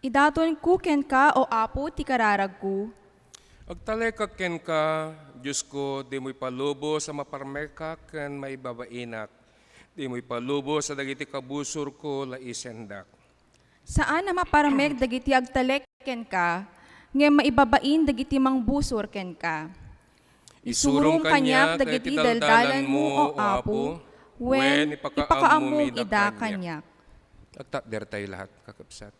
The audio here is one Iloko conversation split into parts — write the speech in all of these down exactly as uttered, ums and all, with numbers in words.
Datonko kenka, O Apo, ti kararagko. Agtalekak kenka, Diosko, dimo ipalubos a maparmekak ken maibabainak. Dimo ipalubos a dagiti kabusorko laisendak. Saan a maparmek dagiti agtalek kenka, ngem maibabain dagiti mangbusor kenka. Isurom kaniak dagiti daldalanmo, O Apo, wen ipakaammom ida kaniak. Agtakdertayo lahat, kakabsat.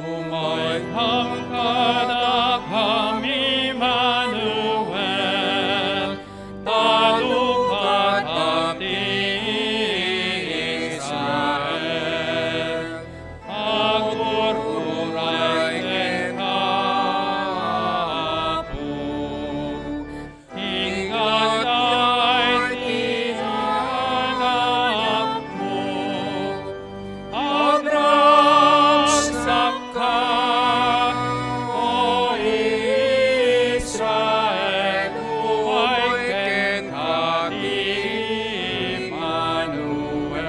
Umayka kadakami, Manuel, ta lukat ti Israel. Agur-uray kenka, Apo. Ingaday ti anakmo, agrasakka, O Israel, umay kenka ti Emmanuel.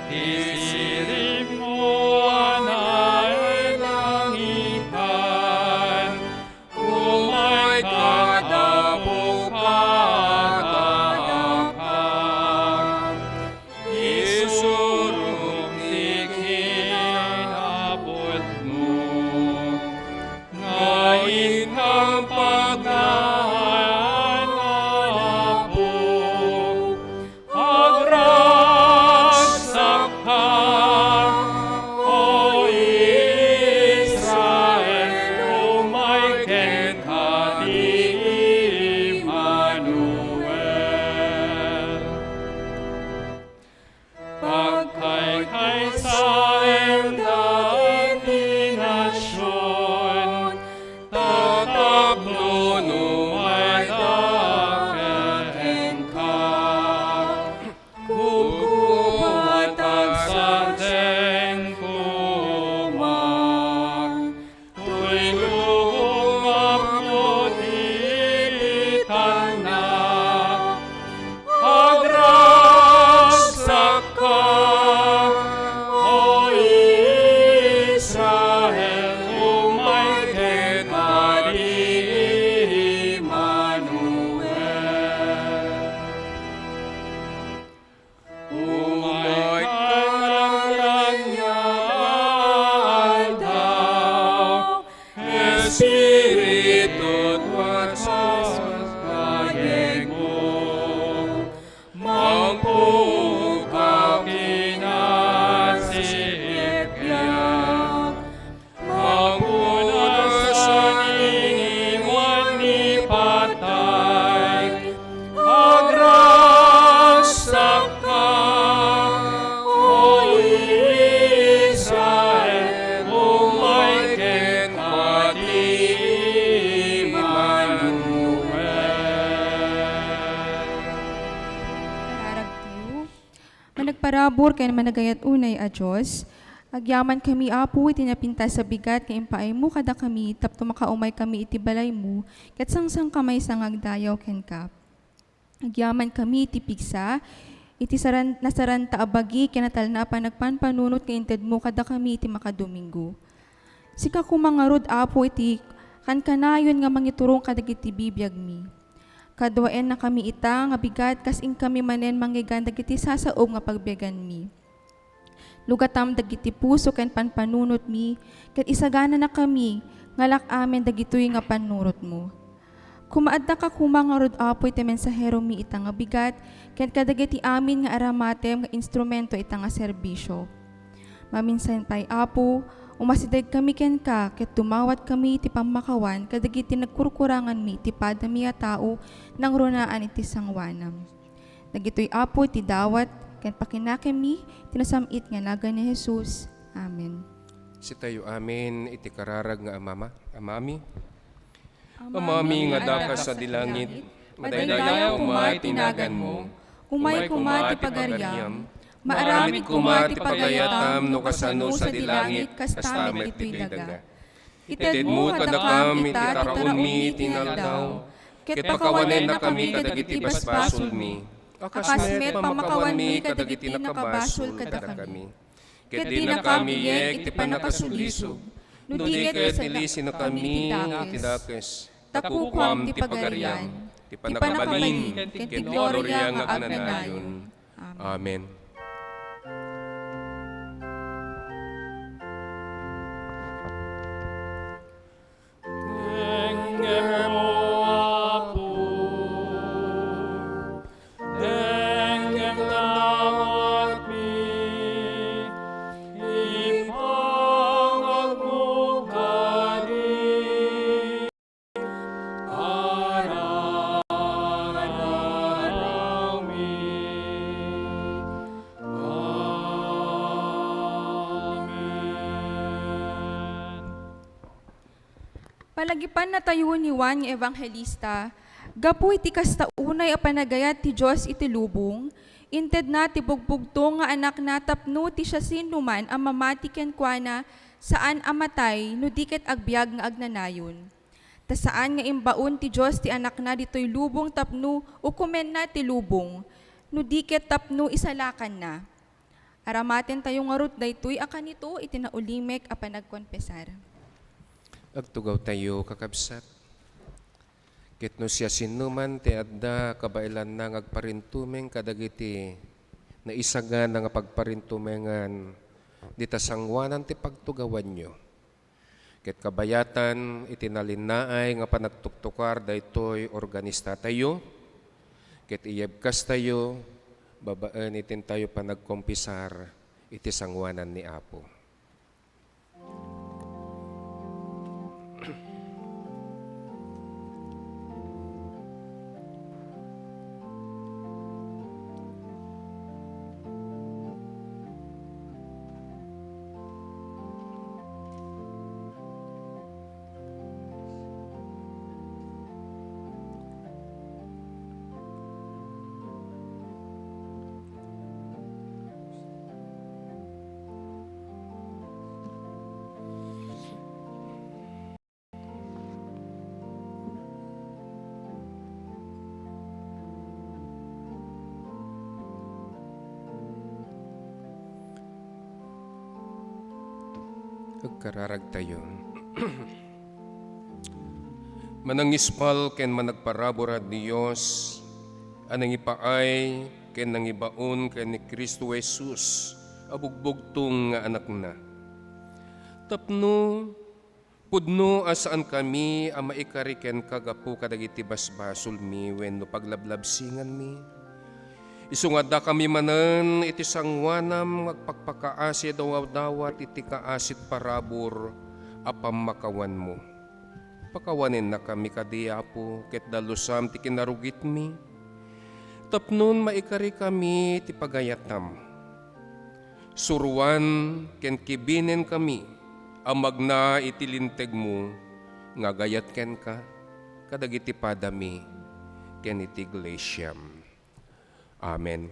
Ti siribmo a nailangitan, umayka, Apo, kadakami. Isurok ti kinapudmo, nga inkam pagnaean, Apo. Agrasakka, O Israel, umay kenka ti Emmanuel. Pagkaykaysaem dagiti nasion, ta tapno umayda kenka. Kukubat agsadeng koma. Toy lugongam no di itanna. Agrasakka, O Israel, umay kenka ti Emmanuel. Umay ka, ngarud, nga aldaw, Espiritu, tuas nga yegmo, mangpukaw kinasipipiak. Mapunas a niniwan ni patay, agrasakka, O Israel, umay kenka ti Emmanuel. Kararagtayo. Managparabur ken managayat unay a Dios, Agyamankami, Apo, iti napintas a bigat nga impaaymo kadakami tapno makaumaykami iti balaymo ket sangsanka maysa nga agdayaw kenka. Agyamankami iti pigsa iti saran-, nasaranta a bagi ken natalna a panagpanpanunot nga intedmo kadakami iti makadomingo. Sika koma ngarud, Apo, iti kankanayon nga mangiturong kadagiti bibiagmi. Kaduaennakami ita nga bigat kas inkami manen mangngegana dagiti sasaom nga pagbiaganmi. Lugatam dagiti puso ken panpanunotmi, ket isagananakami nga alak-amen dagitoy nga pannurotmo. Koma addaka koma ngarud, Apo, iti mensaheromi ita nga bigat, ken kadagiti amin nga aramatem nga instrumento ita nga serbisio. Maminsan pay, Apo, umasidegkami kenka ket dumawatkami ti pammakawan kadagiti nagkurkuranganmi iti padami a tao nangrunaan iti sangoanam. Dagitoy, Apo, ti dawat ken pakinakemmi iti nasam-it nga nagan ni Jesus. Amen. Sitayo amin iti kararag nga amama, amami. Amami nga adda kas sadi langit, madaydayaw koma ti naganmo. Umay koma ti pagariam. Maaramid koma ti pagayatam no kasano sadi langit, kasta met ditoy daga. Itedmo kadakam iti taraonmi iti inaldaw, ket pakawanennakami kadagiti basbasolmi, a kas met pammakawanmi kadagiti nakabasol kadakami. Ket dinakami iyek iti pannakasulisog, no di ket ilisinakami iti dakes. Ta kukuam ti pagarian, ti pannakabalin, ken ti gloria nga agnanayon. Amen. Denggenmo, Apo, denggen dawatmi, ipangagmo kadi. Amen. Palagipannatayo ni Juan nga Evangelista, gapu iti kasta unay a panagayat ti Dios iti lubong, intedna ti bugbugtong nga Anakna tapno ti siasinoman a mamati kenkuana saan a matay no di ket agbiag nga agnanayon. Ta saan nga imbaon ti Dios ti Anakna ditoy lubong tapno ukomenna ti lubong, no di ket tapno isalakanna. Aramatentayo ngarud daytoy a kanito iti naulimek a panagkonfesar. Agtugawtayo, kakabsat. Ket no siasinoman ti adda kabaelanna nga agparintumeng kadagiti naisagana nga pagparintumengan dita sangoanan ti pagtugawanyo, ket kabayatan iti nalinnaay nga panagtuktukar daytoy organistatayo, ket iyebkastayo babaen iti intayo panagkompisar iti sangoanan ni Apo. Agkararagtayo. Manangispal ken managparabur a Dios a nangipaay ken nangibaon ken ni Cristo Jesus a bugbugtong nga Anakna. Tapno pudno a saankami a maikari kenka gapu kadagiti basbasolmi wenno paglablabsinganmi. Isu nga addakami manen iti sangoanam nga agpakpakaasi a dawdawat iti kaasit parabur a pammakawanmo. Pakawanennakami kadi, Apo, ket dalusam ti kinarugitmi, tapnon maikarikami ti pagayatam. Suroan ken kibinen kami a magna iti lintegmo nga agayat kenka kadagiti padami ken iti iglesiam. Amen.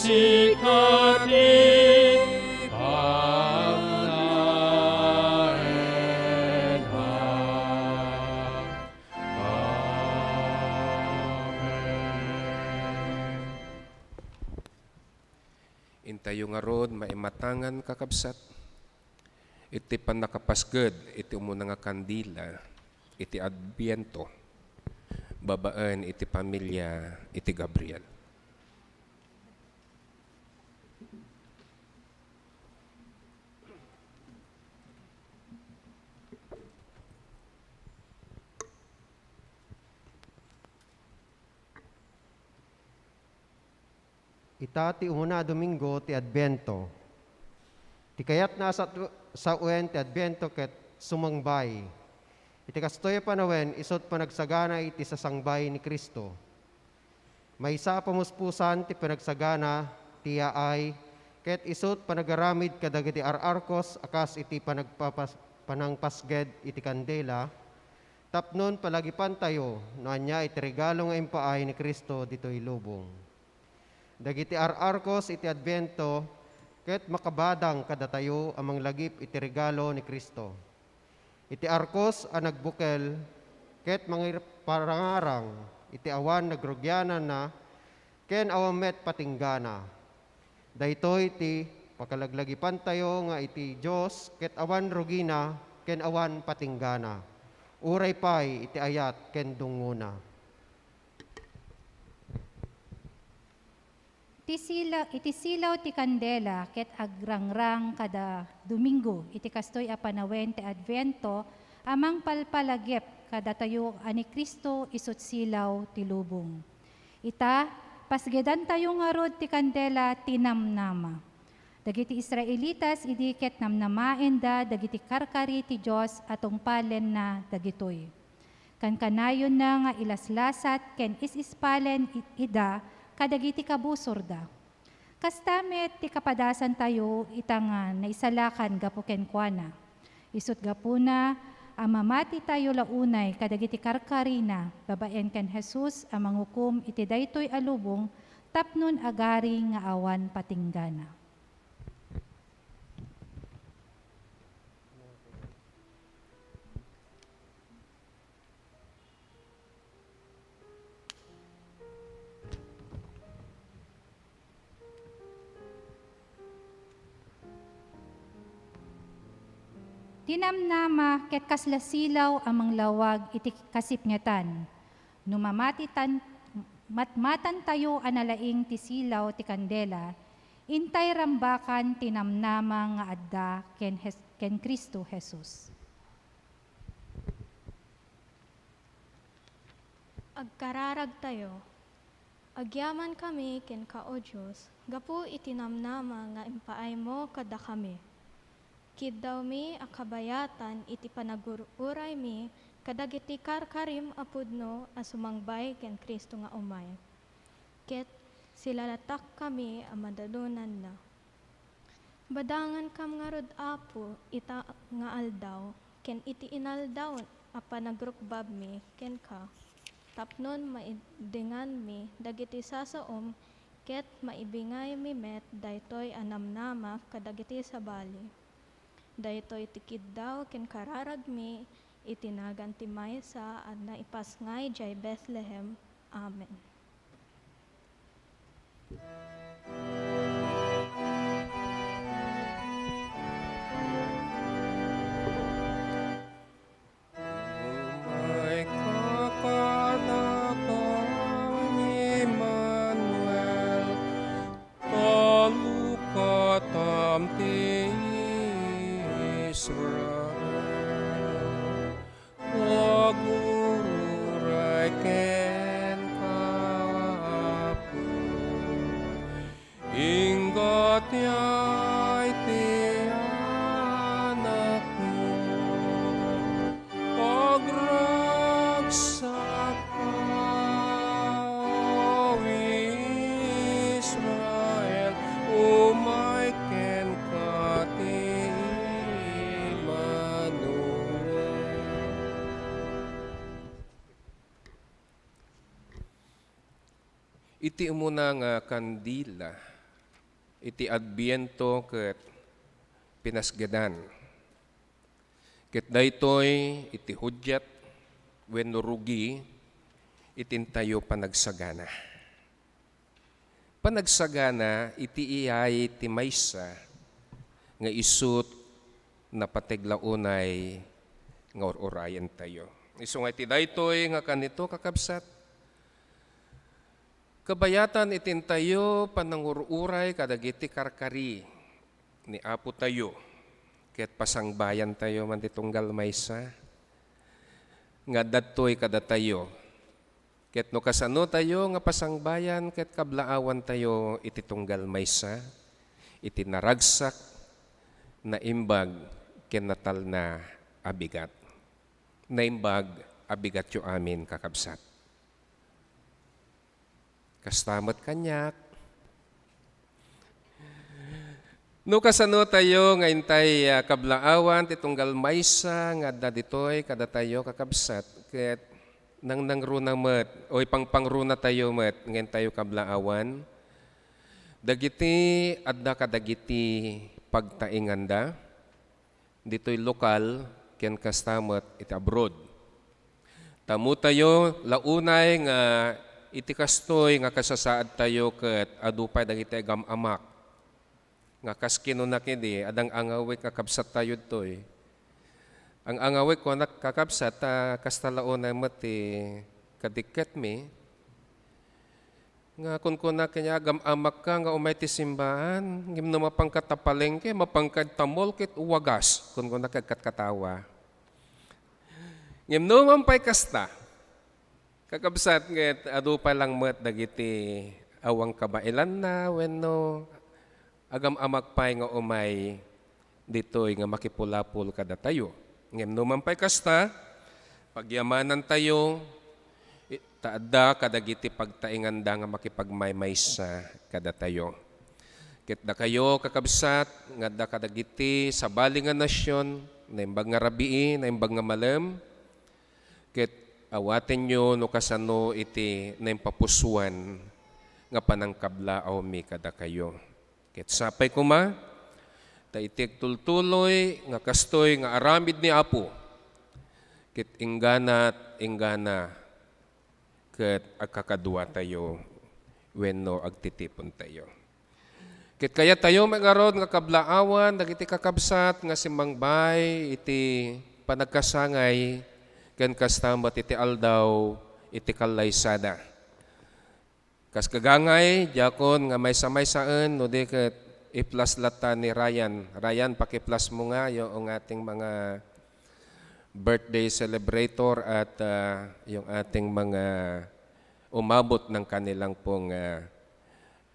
Sika ti pagnaedna. Amen. Intayo ngarud maimatangan, kakabsat, iti pannakapasged iti umuna nga kandila iti Adbiento babaen iti pamilia iti Gabriel. Ita ti umuna a Domingo ti Adbiento. Ti kayatna a sat-, sawen ti Adbiento ket sumangbay. Iti kastoy a panawen, isut' panagsagana iti sasangbay ni Cristo. Maysa a pamuspusan ti panagsagana ti yaay, ket isut' panagaramid kadagiti ar-arkos a kas iti panagpapas-, panangpasged iti kandela, tapnon palagipantayo no ania iti regalo nga impaay ni Cristo ditoy lubong. Dagiti ar-arkos iti Adbiento ket makabadang kadatayo a manglagip iti regalo ni Cristo. Iti arkos a nagbukel ket mangiparangarang iti awan nagrugiananna ken awan met patinggana. Daytoy ti pakalaglagipantayo nga iti Dios ket awan rugina ken awan patinggana, uray pay iti ayat ken dungngona. Ti sila-, iti silaw ti kandela ket agrangrang kada Domingo iti kastoy a panawen ti Adviento a mangpalpalagip kadatayo a ni Cristo isut' silaw ti lubong. Ita, pasgedantayo ngarud ti kandela ti namnama. Dagiti Israelitas idi ket namnamaenda dagiti karkari ti Dios a tungpalenna dagitoy. Kankanayonna nga ilaslasat ken is-ispalen i-, ida kadagiti kabusorda. Kasta met ti kapadasantayo ita nga naisalakan gapu kenkuana. Isut' gapuna a mamatitayo la unay kadagiti karkarina babaen ken Jesus a mangukom iti daytoy a lubong tapnon agari nga awan patinggana. Ti namnama ket kasla silaw a manglawag iti kasipngetan. No mamatitan-, matmatantayo a nalaing ti silaw ti kandela, intay rambakan ti namnama nga adda ken Jes-, ken Cristo Jesus. Agkararagtayo. Agyamankami kenka, O Dios, gapu iti namnama nga impaaymo kadakami. Kiddawmi a kabayatan iti panagur-uraymi kadagiti karkarim a pudno a sumangbay ken Cristo nga umay. Ket silalatakkami a madalunanna. Badangankam ngarud, Apo, ita nga aldaw, ken iti inaldaw a panagrukbabmi kenka, tapnon maidinganmi dagiti sasaom ket maibingaymi met daytoy a namnama kadagiti sabali. Daytoy ti kiddaw ken kararagmi iti nagan ti maysa a naipasngay idiay Betlehem. Amen. Umayka kadakami, Emmanuel, talukatam ti Israel. Agururay kenka, Apo, inggatiay ti Anakmo. Agragsakka, O Israel, umay kenka ti Emmanuel. Iti umuna nga kandila, iti Adbiento ket pinasgedan. Ket daytoy iti hudiat wenno rugi iti intayo panagsagana. Panagsagana iti iyay ti maysa nga isut napateg la unay nga ur-urayantayo. Isu nga iti daytoy nga kanito, kakabsat, kabayatan iti intayo panangur-uray kadagiti karkari ni Apotayo ket pasangbayantayo man ti tunggal maysa nga adda ditoy kadatayo. Ket no kasanotayo nga pasangbayan ket kablaawantayo iti tunggal maysa, iti naragsak, naimbag, ken natalna a bigat. Naimbag a bigatyo amin, kakabsat. Kasta met kaniak. No kasanotayo nga intay, ah, kablaawan ti tunggal maysa nga adda ditoy kadatayo, kakabsat, ket nangnangruna met, o ipangpangrunatayo met nga intayo kablaawan dagiti adda kadagiti pagtainganda ditoy lokal ken kasta met iti abroad. Tammotayo la unay nga iti kastoy nga kasasaadtayo ket adu pay dagiti agam-amak. Nga kas kinuna kadi, adda ang-angawek nga kabsattayo ditoy. Ang-angawek, kunak, kakabsat, ta kasta la unay met ti kadikketmi. Nga kunkuna kaniak, agam-amakka nga umay ti simbaan, ngem no mapanka ta palengke, mapanka ta mall ket wagas, kunkuna ket katkatawa. Ngem no man pay kasta, kakabsat, ket adu pay lang met dagiti awan kabaelanna wenno agam-amak pay nga umay ditoy nga makipulapol kadatayo. Ngem no man pay kasta, pagyamanantayo, i-, ta adda kadagiti pagtainganda nga makipagmaymaysa kadatayo. Ket dakayo, kakabsat, nga adda kadagiti sabali nga nasion, naimbag nga rabii, naimbag nga malem, ket awatenyo no kasano iti naimpapusuan nga panangkablaawmi kadakayo. Ket sapay koma, ta iti agtultuloy nga kastoy nga aramid ni Apo, ket inggana't inggana ket agkakaduatayo wenno agtitipontayo. Ket kayatyo met ngarud nga kablaawan dagiti kakabsat nga simmangbay iti panagkasangay ken kasta met iti aldaw iti kallaysada. Kas gagangay, diakon nga maysa-maysaen, no di ket i-plus latta ni Ryan. Ryan, paki-plus mo nga yung ating mga birthday celebrator at, ah, yung ating mga umabot ng kanilang pong, ah,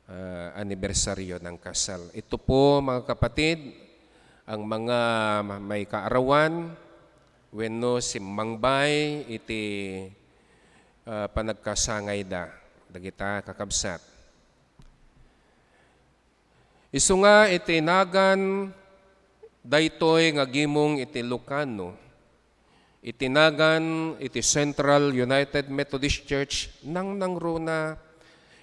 ah, anibersaryo ng kasal. Ito po, mga kapatid, ang mga may kaarawan wenno simmangbay iti, ah, panagkasangayda, dagita kakabsat. Isu nga iti nagan daytoy nga gimong iti Lucano, iti nagan iti Central United Methodist Church, nangnangruna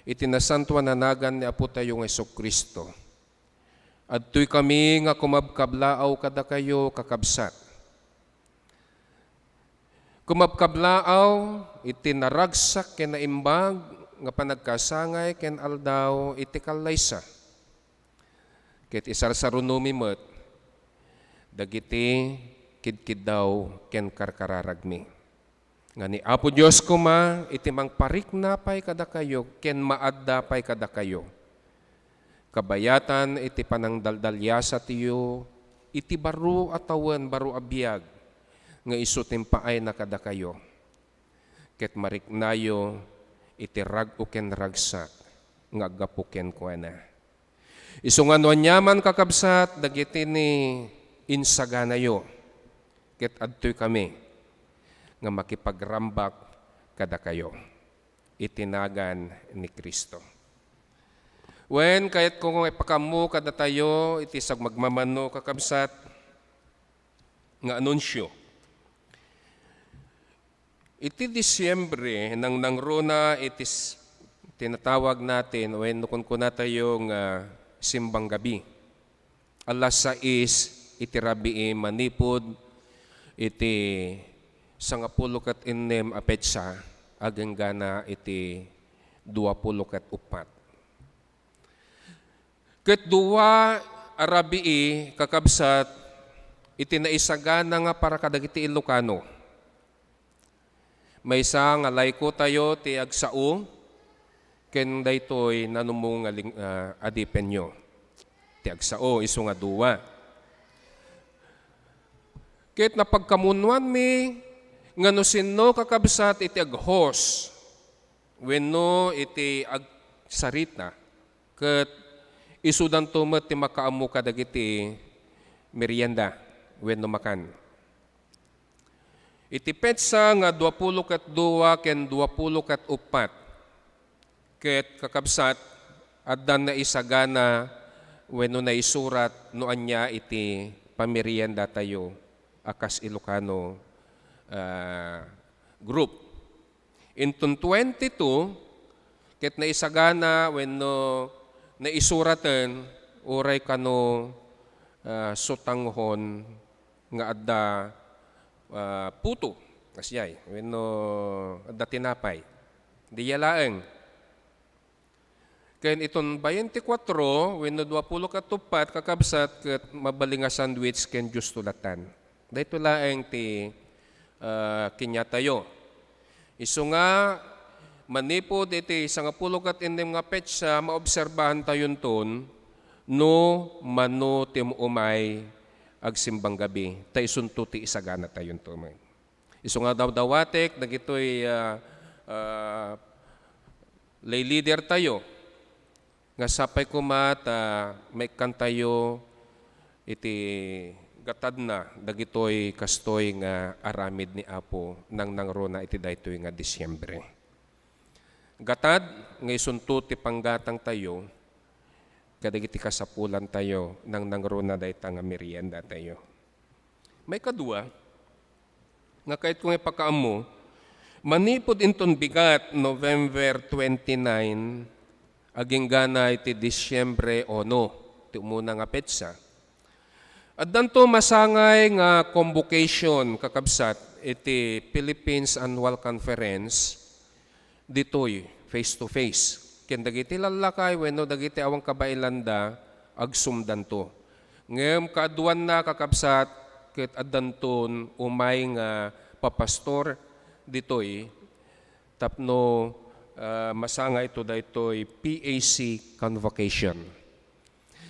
iti nasantoan a nagan ni Apotayo nga Jesu-Cristo. Adtoy kami nga kumabkablaaw kadakayo, kakabsat. Kumabkablaaw iti naragsak ken naimbag nga panagkasangay ken aldaw iti kallaysa. Ket isarsarunomi met dagiti kidkiddaw ken karkararagmi. Nga ni Apo Dios koma iti mangparikna pay kadakayo ken maadda pay kadakayo. Kabayatan iti panangdaldaliasatyo iti baro a tawen, baro a biag nga isu ti impaayna kadakayo. Ket mariknayo iti rag-o ken ragsak nga aggapu kenkuana. Isu nga no aniaman, kakabsat, dagiti ni insaganayo, ket adtoy kami nga makipagrambak kadakayo iti nagan ni Cristo. Wen, kayatko nga ipakammo kadatayo iti sagmagmamano, kakabsat, nga anunsio. Iti Disiembre, nangnangruna iti s-, tinatawag natin, wenno kunkunatayo nga simbang gabi. Alas sais iti rabii manipud iti sangapulo ket ennem a petsa agingga iti duapulo ket uppat. Ket dua a rabii, kakabsat, iti naisagana nga para kadagiti Ilocano. Maysa nga layko tayo ti agsao, ken daytoy nanumo nga ling-, ah, adipenyo. Ti agsao, isu nga dua. Ket napagkamunoanmi nga no sinno, kakabsat, iti ag-host wenno iti agsarita, ket isudanto met ti makaammo kadagiti merienda wenno makan. Iti petsa nga duapulo ket dua ken duapulo ket uppat, ket kakabsat, addan naisagana wenno naisurat no ania iti pameriendatayo a kas Ilocano, ah, group. Inton twenty-two, ket naisagana wenno naisuraten uray kano, ah, sutanghon nga adda, ah, puto, kasdiay, wenno adda tinapay. Diya laeng. Ken iton baintikwatro wenno duapulo ket uppat, kakabsat, ket mabalin nga sandwich ken juice to latan. Daytoy laeng ti, ah, kaniatayo. Isu nga, manipud iti sangapulo ket ennem nga petsa, maobserbahantayonton no mano ti umay agsimbang gabi, ta isunto ti isaganatayonto met. Isu nga dawdawatek dagitoy, ah, ah, lay leader tayo, nga sapay koma ta maikkantayo iti gatadna dagitoy kastoy nga aramid ni Apo nangnangruna iti daytoy nga Disiembre. Gatad nga isunto ti panggatangtayo kadagiti kasapulantayo nangnangruna dayta nga meriendatayo. Maikadua, nga kayatko nga ipakaammo, manipud inton bigat, November twenty-nine, aginggana iti Disiembre uno, ti umuna nga petsa. Addanto masangay nga convocation, kakabsat, iti Philippines Annual Conference, ditoy face to face. Ken dagiti lallakay wenno dagiti awan kabaelanda, agsumdanto. Ngem kaaduanna, kakabsat, ket addanton umay nga papastor ditoy tapno, ah, masangayto daytoy P A C convocation.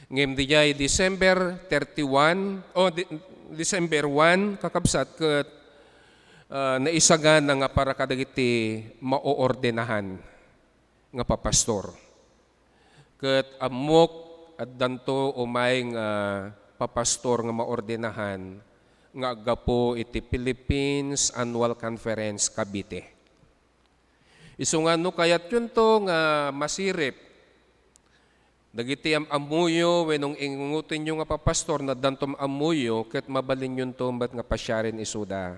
Ngem diay December thirty-one, o, Di-, December one, kakabsat, ket, ah, naisagana nga para kadagiti maoordenahan nga papastor. Ket ammok, addanto umay nga papastor nga maordenahan nga aggapu iti Philippines Annual Conference Cavite. Isu nga no kayatyonto nga masirib dagiti am-ammoyo wenno ingutenyo nga papastor, naddanto am-ammoyo ket mabalinyonto met nga pasiaren isuda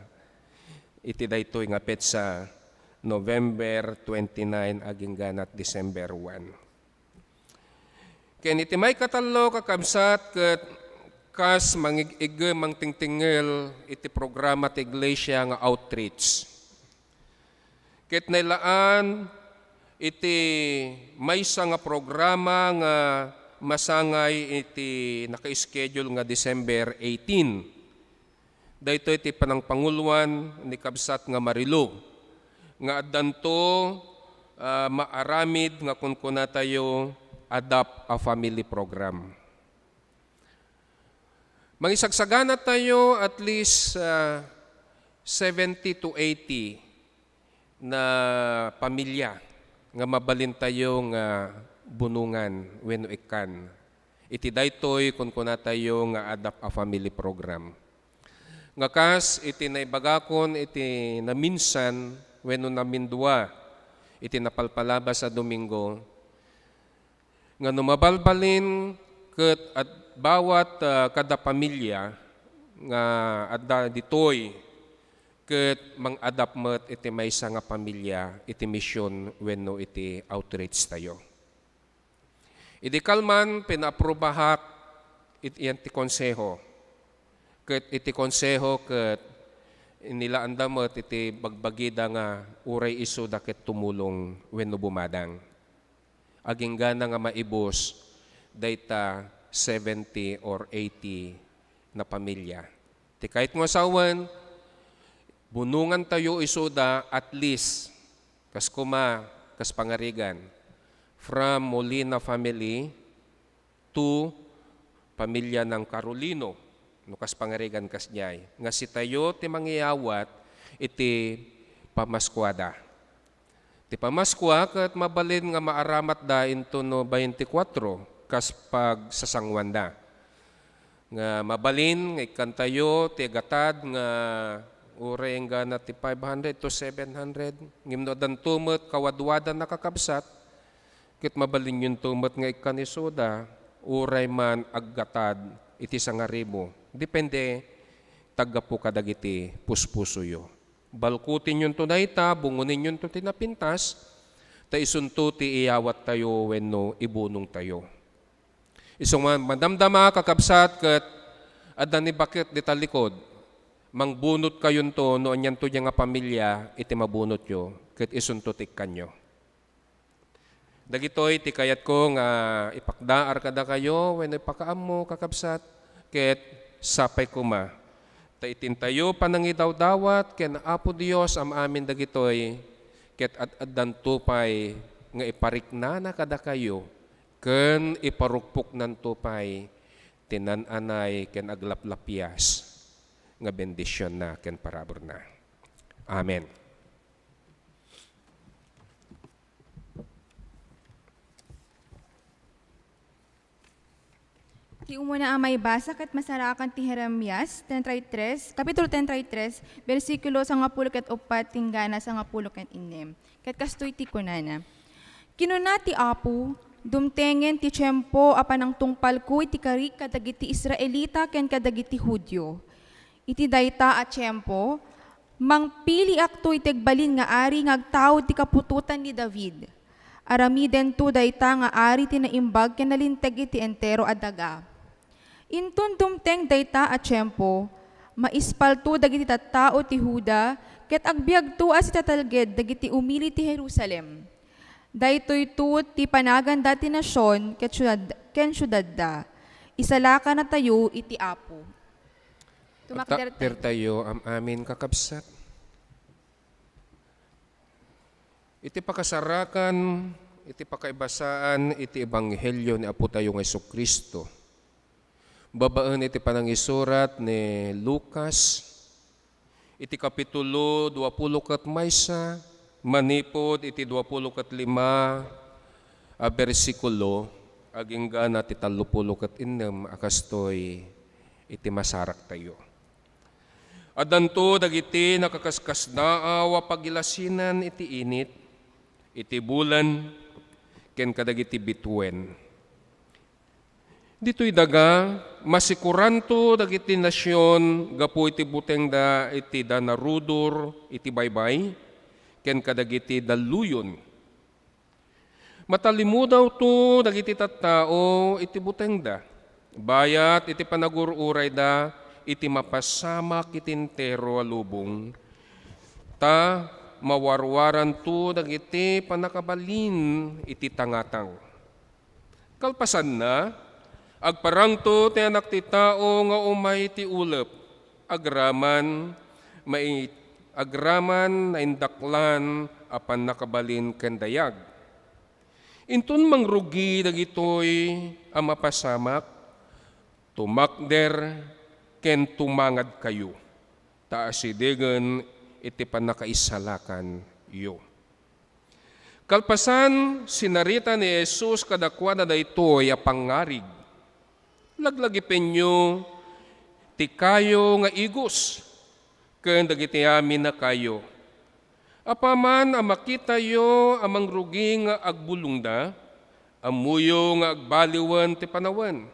iti daytoy nga petsa, November twenty-nine agingganat December one. Ken iti maikatallo, kakabsat, ket kas mangig-igem mangtingtingel iti programa ti iglesia nga outreach. Ket nailaan iti maysa nga programa nga masangay iti naka-schedule nga December eighteen. Daytoy ti panangpanguloan ni kabsat nga Marilo nga addanto, ah, maaramid nga kunkunatayo, Adopt a Family Program. Mangisagsaganatayo at least, ah, seventy to eighty na pamilya nga mabalintayo nga bunongan wenno ikkan iti daytoy kunkunatayo nga Adopt a Family Program. Nga kas iti naibagakon iti naminsan wenno namindua iti napalpalabas a Domingo, nga no mabalbalin ket ad-, bawat, ah, kada pamilya nga adda ditoy ket mang-adapt met iti maysa nga pamilya iti mision wenno iti outreach tayo. Idi kalman, pinaprobahak it, iyan ti konseho. Ket iti konseho ket inilaanda met iti bagbagida nga uray isuda ket tumulong wenno bumadang. Aginggana nga maibus dayta seventy or eighty na pamilia. Ti kayatko nga sawen, bunongantayo isuda at least, kas kuma, kas pangarigan, from Molina family to pamilya ng Carolino, no kas pangarigan kasdiay, nga sitayo ti mangiyawat iti Pamaskuada. Ti Pamaskua ket mabalin nga maaramatda intono baintikwatro kas pagsasanguanda. Nga mabalin nga ikkantayo ti gatad nga uray enggana ti five hundred to seven hundred, ngem no addanto met kawadwadan a kakabsat, ket mabalinyonto met nga ikkan isuda, uray man aggatad iti sangaribu. Depende, taggapu kadagiti puspusoyo. Balkutenyonto dayta, bungonenyonto ti napintas, ta isunto ti iyawattayo wenno ibunongtayo. Isu man, madamdama, kakabsat, ket adda ni baket dita likod. Mangbunotkayonto no anianto dia nga pamilya iti mabunotyo, ket isunto ti ikkanyo. Dagitoy ti kayatko nga ipakdaar kadakayo wenno ipakaammo, kakabsat, ket sapay koma ta itintayo panangidawdawat ken Apo Dios am-amin dagitoy, ket ad-addanto pay nga ipariknana kadakayo ken iparukpoknanto pay ti nan-anay ken aglaplapias nga bendisionna ken paraburna. Amen. Ti umuna a maibasa ket masarakan ti Jeremias treinta y tres, Kapitulo treinta y tres, bersikulo sangapulo ket uppat tinggana sangapulo ket innem. Ket kastoy ti kunana, Kinuna ti Apo, Dumtengen ti tiempo a panangtungpalko iti karik kadagiti Israelita ken kadagiti Judio. Iti dayta a tiempo, mangpiliakto iti agbalin nga ari nga agtaud ti kaputotan ni David. Aramidento dayta nga ari ti naimbag ken nalinteg iti entero a daga. Inton dumteng dayta a tiempo, maispalto dagiti tattao ti Juda ket agbiagto a sitatalged dagiti umili ti Jerusalem. Daytoyto ti panaganda ti nasion ket siudad-, ken siudadda. Isalakanatayo iti Apo. Tumakdertayo. Tumakdertayo, am-amin, kakabsat. Iti pakasarakan, iti pakaibasaan, iti ebanghelio ni Apotayo nga Jesu-Cristo, babaen iti panangisurat ni Lucas, iti kapitulo dua pulo ket maysa, manipud iti dua pulo ket lima a bersikulo, aginggana ti tallo pulo ket innem a kastoy iti masaraktayo. Addanto dagiti nakaskasdaaw a pagilasinan iti init, iti bulan, ken kadagiti bituen. Ditoy daga, masikuranto dagiti nasion gapu iti butengda iti danarudur iti baybay, ken kadagiti dalluyon. Matalimudawto dagiti tattao iti butengda, bayat iti panagur-urayda iti mapasamak iti entero a lubong, ta mawarwaranto dagiti pannakabalin iti tangatang. Kalpasanna, agparangto ti Anak ti Tao nga umay ti ulep, agraman mai-, agraman naindaklan a pannakabalin ken dayag. Inton mangrugi dagitoy a mapasamak, tumakder ken tumangadkayo, ta asidegen iti pannakaisalakanyo. Kalpasan, sinarita ni Jesus kadakuada daytoy a pangngarig, "Laglagipenyo ti kayo nga igos ken dagiti amin a kayo. Apaman a makitayo a mangrugi nga agbulongda, ammoyo nga agbaliwen ti panawen.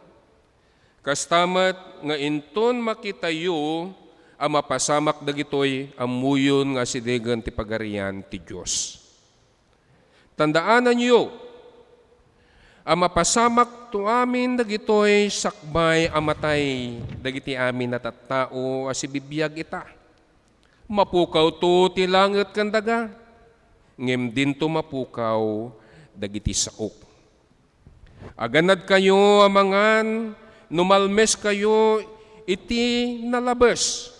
Kasta met nga inton makitayo a mapasamak dagitoy, ammoyon nga asidegen ti Pagarian ti Dios." Tandaananyo, a mapasamakto amin dagitoy sakbay a matay dagiti amin a tattao a sibibiag ita. Mapukawto ti langet ken daga, ngem dinto mapukaw dagiti saok. Aganadkayo a mangan no malmeskayo iti nalabes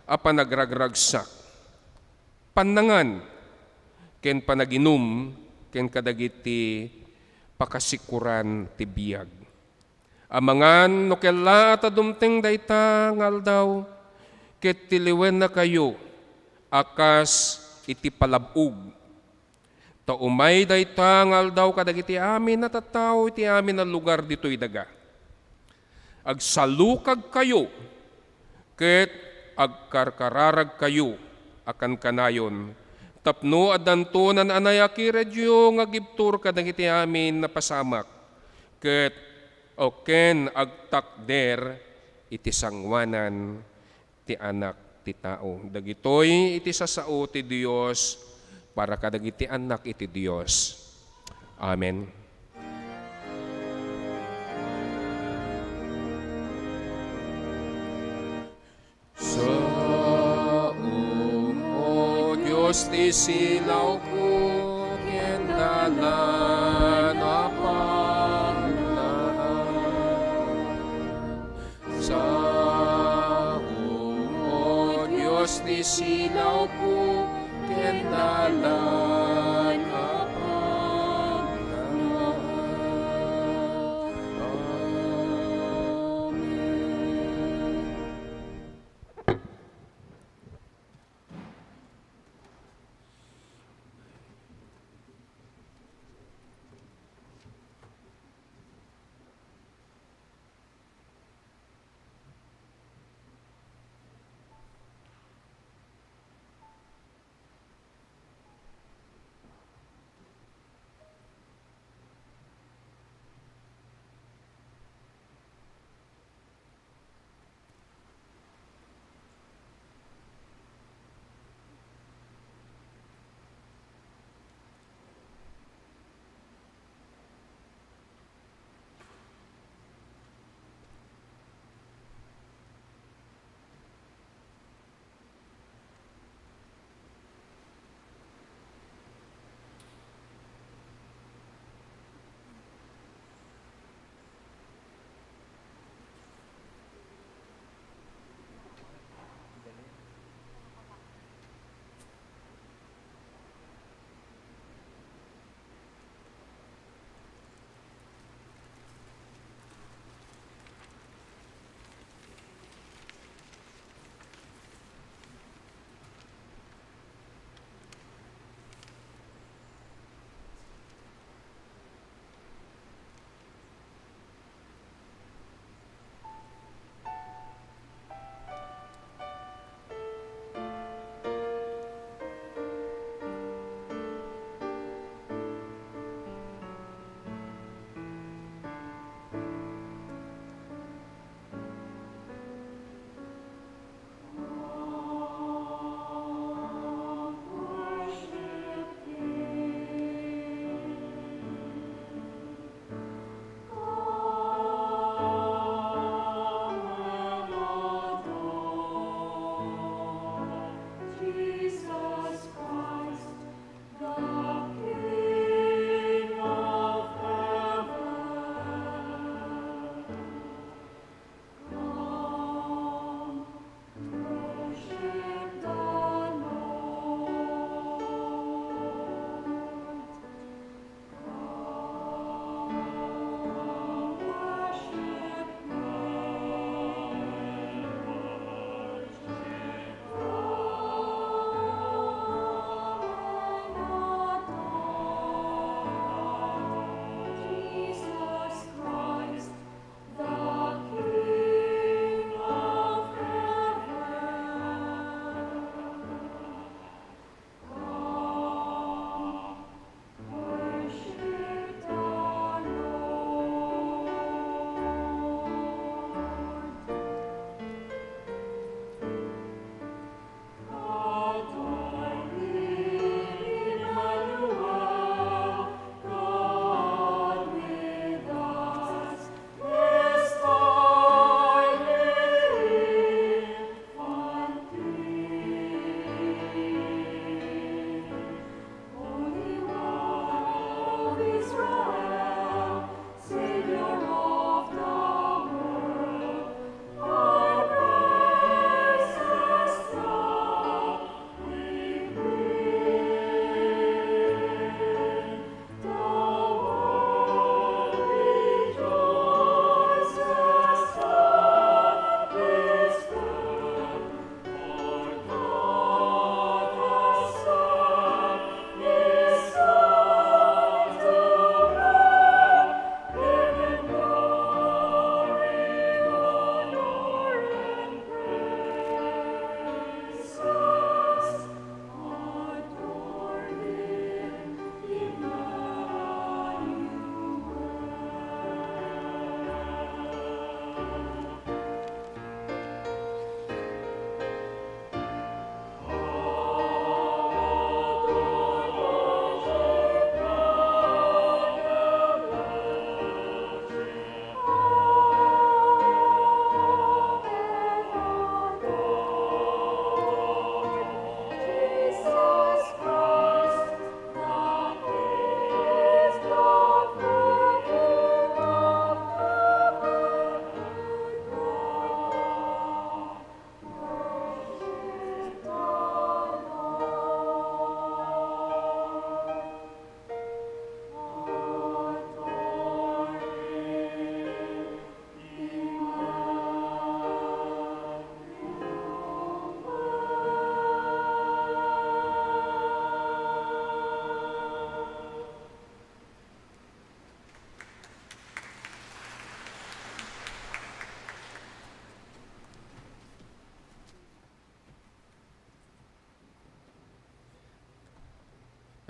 a panagragragsak, pannangan, ken panaginum ken kadagiti pakasikoran ti biag. Amangan no kellaat a dumteng dayta nga aldaw, ket tilewennakayo a kas iti palab-og. Ta umay dayta nga aldaw kadagiti amin a tattao iti amin a lugar ditoy daga. Agsalukagkayo ket agkarkararagkayo a kankanayon tapno addanto naan-anay a kiredyo nga agibtur kadagiti amin a pasamak ket ken agtakder iti sangoanan ti Anak ti Tao. Dagitoy iti sasao ti Dios para kadagiti annak iti Dios. Amen. Saom, O Dios, ti silawko ken dalan a paglaag. Saom, O Dios, ti silawko ken dalan a paglaag. Amen.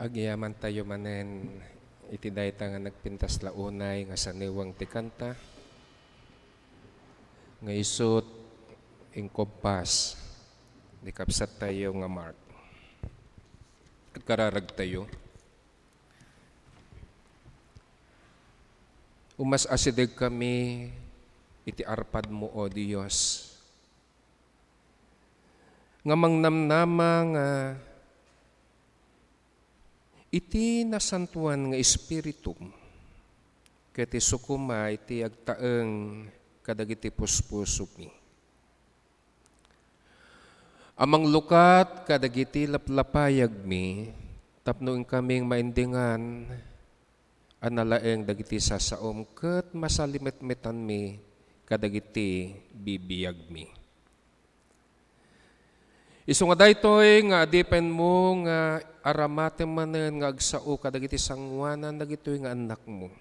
Agyamantayo manen iti dayta nga nagpintas la unay nga saniweng ti kanta nga isut' inkumpas ni kabsattayo nga Mark. Agkararagtayo. Umas-asidegkami iti arpadmo, O Dios, nga mangnamnama nga iti nasantoan nga Espiritum ket isu koma iti agtaeng kadagiti puspusomi a manglukat kadagiti laplapayagmi tapno inkaming maindingan a nalaeng dagiti sasaom ket masalimetmetanmi kadagiti bibiagmi. Isu nga daytoy nga adipenmo nga aramatem manen nga agsao kadagiti sangoanan dagitoy nga annakmo.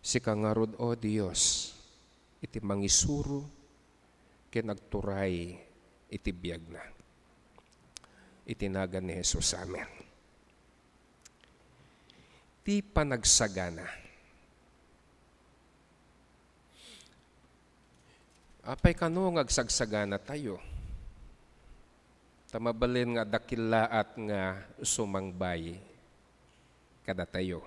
Sika ngarud, O Dios, iti mangisuro ken agturay iti biagna. Iti nagan ni Jesus, amen. Ti panagsagana. Apay kano nga agsagsaganatayo? Ta mabalin nga adda kellaat nga sumangbay kadatayo.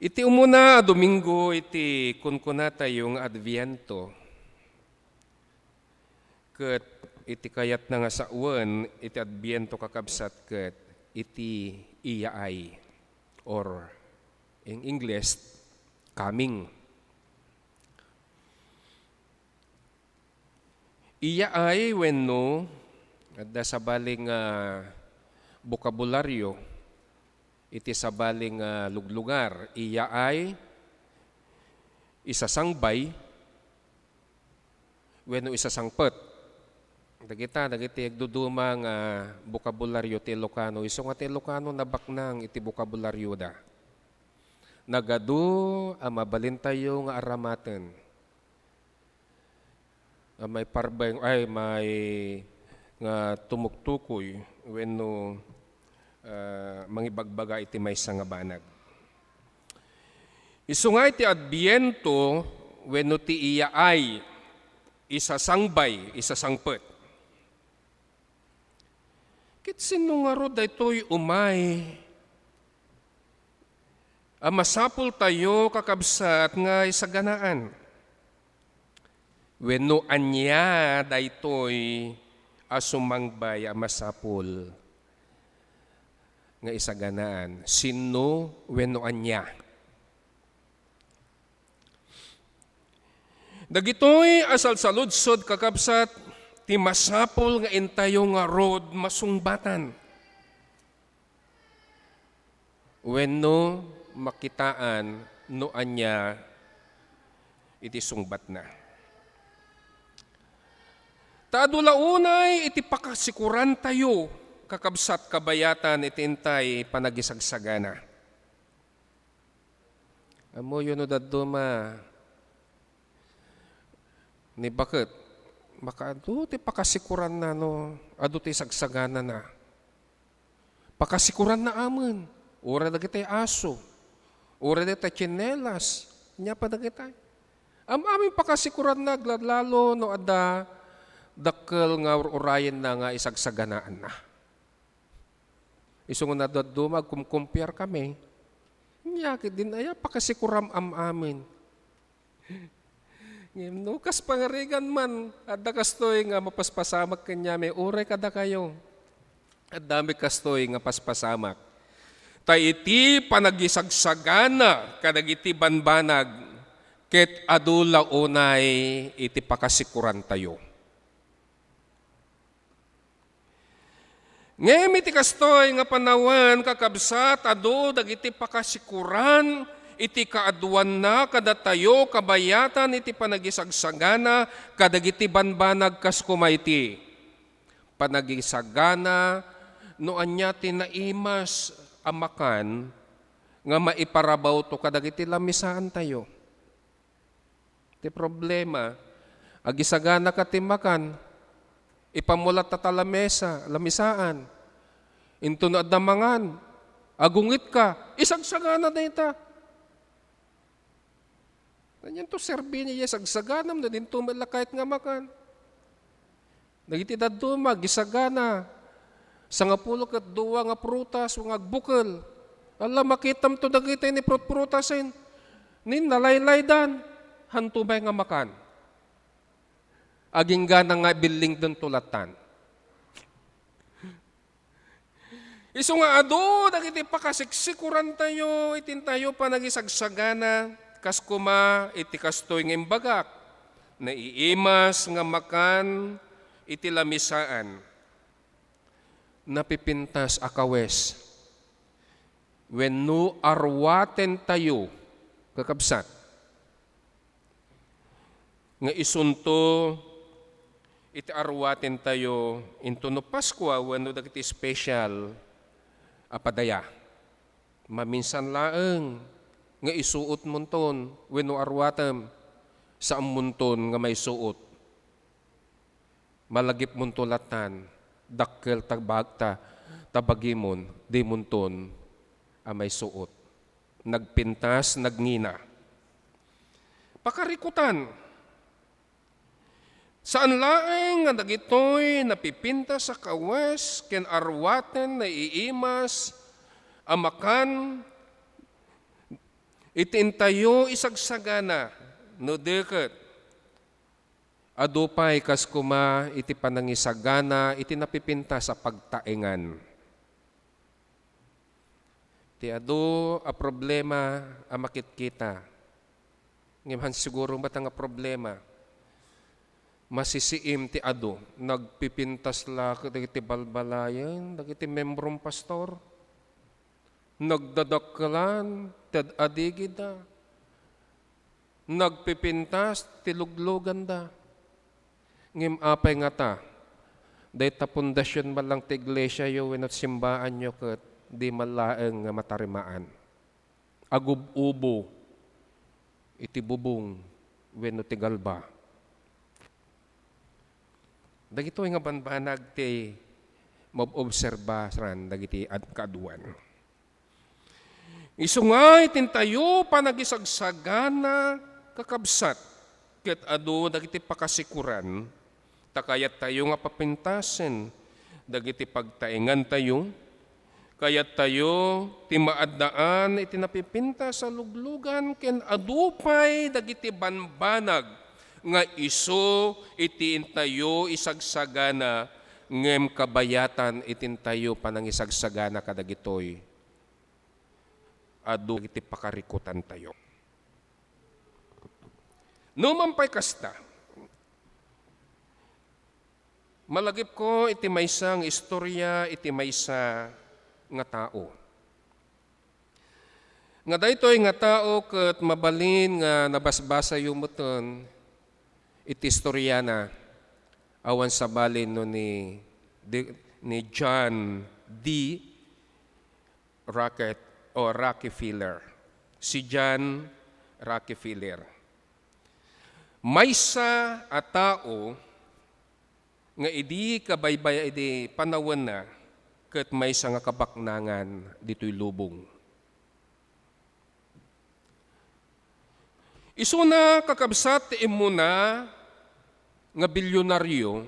Iti umuna a Domingo iti kunkunatayo nga Adviento, ket iti kayatna nga sawen iti Adviento, kakabsat, ket iti iyaay, or in English, coming. Iyaay wenno adda sabali nga bokabularyo iti sabali nga luglugar. Iyaay, isasangbay, wenno isasangpet. Dagita, dagiti agduduma nga bokabularyo ti Ilocano. Isu nga ti Ilocano nabaknang iti bokabularyoda. Nagadu a mabalintayo nga aramaten. A maiparbeng, ay, may nga tumuktukoy wenno, ah, mangibagbaga iti maysa nga banag. Isu nga iti Adbiento wenno ti iyaay, isasangbay, isasangpet. Ket sinno ngarud daytoy umay a masapultayo, kakabsat, nga isaganaan? Wenno ania daytoy a sumangbay a masapul nga isaganaan? Sinno wenno ania? Dagitoy a salsaludsod, kakabsat, ti masapul nga intayo ngarud masungbatan wenno makitaan no ania iti sungbatna. Ta adu la unay iti pakasikurantayo, kakabsat, kabayatan iti intay panagisagsagana. Ammoyo no dadduma ni baket, makaadu ti pakasikuranna no adu ti sagsaganana. Pakasikuranna amin. Uray dagiti aso. Uray dagiti tsinelas. Nia pa dagiti. Am-amin pakasikuranna, aglalalo no adda dakkel nga ur-urayenna nga isagsaganaanna. Isu nga nadadduma, agkumkumpiar kami. Nia, ket din aya pakasikuram am-amin. Ngem no kas pangarigan man, adda kastoy nga mapaspasamak kaniami, uray kadakayo. Addami kastoy nga paspasamak. Ta iti panagisagsagana kadagiti banbanag, ket adu la unay iti pakasikurantayo. Ngem iti kastoy nga panawen, kakabsat, adu dagiti pakasikuran iti kaaduanna kadatayo kabayatan iti panagisagsagana kadagiti banbanag, kas koma iti panagisagana no ania ti naimas a makan nga maiparabawto kadagiti lamisaantayo. Ti problema, agisaganaka ti makan, Ipammulat ta ta lamesa, lamisaan. Intono adda mangan, agungetka, isagsagana dayta. Ania to serbi ni Dios, agsaganam, no dinto met la kayat nga makan. Dagiti dadduma, gisagana, sangapulo ket dua nga prutas, nga agbukel. Ala, makitam to dagiti ni prutprutasen. Nin nalaylaydan, hanto may nga makan. Aginggana nga billingden to lattan. Isu nga adu dagiti pakasiksikurantayo iti intayo panagisagsagana, kas koma iti kastoy nga imbagak, naiimas nga makan iti lamisaan, napipintas a kawes, wenno arwatentayo, kakabsat, nga isunto iti arwatentayo intono Paskua wenno dagiti special a padaya. Maminsan laeng nga isuotmonton wenno arwatem, saanmonton nga maisuot. Malagipmonto lattan, dakkel ta bag-, ta, ta bagimon, dimonton a maisuot. Nagpintas, nagngina. Pakarikutan. Saan laeng nga dagitoy napipintas a kawes ken arwaten naiimas a makan iti intayo isagsagana, no di ket adu pay kas koma iti panangisagana iti napipintas a pagtaengan. Ti adu a problema a makitkita. Ngem han siguro met nga problema, masisiim ti adu. Nagpipintas la ket dagiti balbalayen, dagiti membron, pastor. Nagdadakkelan, ti ad-adigida. Nagpipintas ti lugluganda. Ngem apay ngata, dayta pundasion man lang ti iglesiayo wenno ti simbaanyo ket di man laeng nga matarimaan. Agub-ubo iti bubong wenno ti galba. Dagitoy nga banbanag ti maobserbaran dagiti ad-, kaaduan. Isu nga iti intayo panagisagsagana, kakabsat, ket adu dagiti pakasikuran, ta kayattayo nga papintasen dagiti pagtaengantayo, kayattayo ti maaddaan iti napipintas a luglugan ken adu pay dagiti banbanag nga isu iti intayo isagsagana ngem kabayatan iti intayo panangisagsagana kadagitoy. Adu iti pakarikutantayo. No man pay kasta, malagipko iti maysa nga istorya iti maysa nga tao. Nga daytoy nga tao ket mabalin nga nabasbasayo meten iti istoriana, awan sabali no ni, ni, ni John D. Rocket o Rockefeller. Si John Rockefeller. Maysa a tao nga idi kabaybay-, idi panawenna ket maysa nga kabaknangan ditoy lubong. Isuna, kakabsat, ti immuna nga bilyonaryo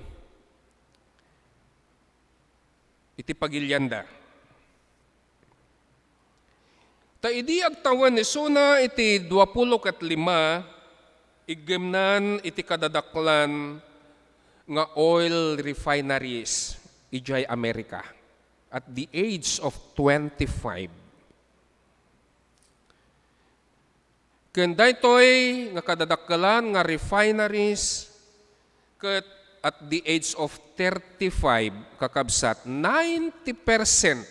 iti pagilianda. Ta idi agtawen isuna iti duapulo ket lima, iggemnan iti kadadaklan nga oil refineries idiay Amerika at the age of twenty-five. Ken daytoy nga kadadakkelan nga refineries ket at the age of thirty-five, kakabsat, ninety percent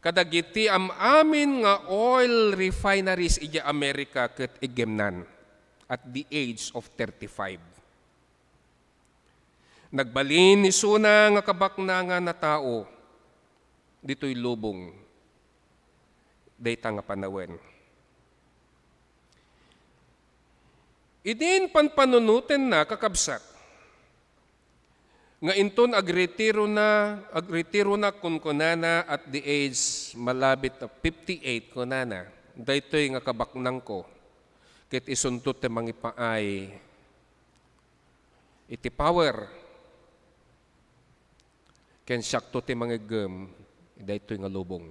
kadagiti am-amin nga oil refineries idiay Amerika ket iggemnan at the age of thirty-five. Nagbalin isuna nga kabaknangan a tao ditoy lubong dayta nga panawen. Idin panpanunotenna, kakabsat, Nga inton agretirona, agretirona kunkunana at the age malabit a fifty-eight, kunana, "Daytoy nga kabaknangko, ket isunto ti mangipaay iti power, ken siakto ti mangiggem daytoy nga lubong."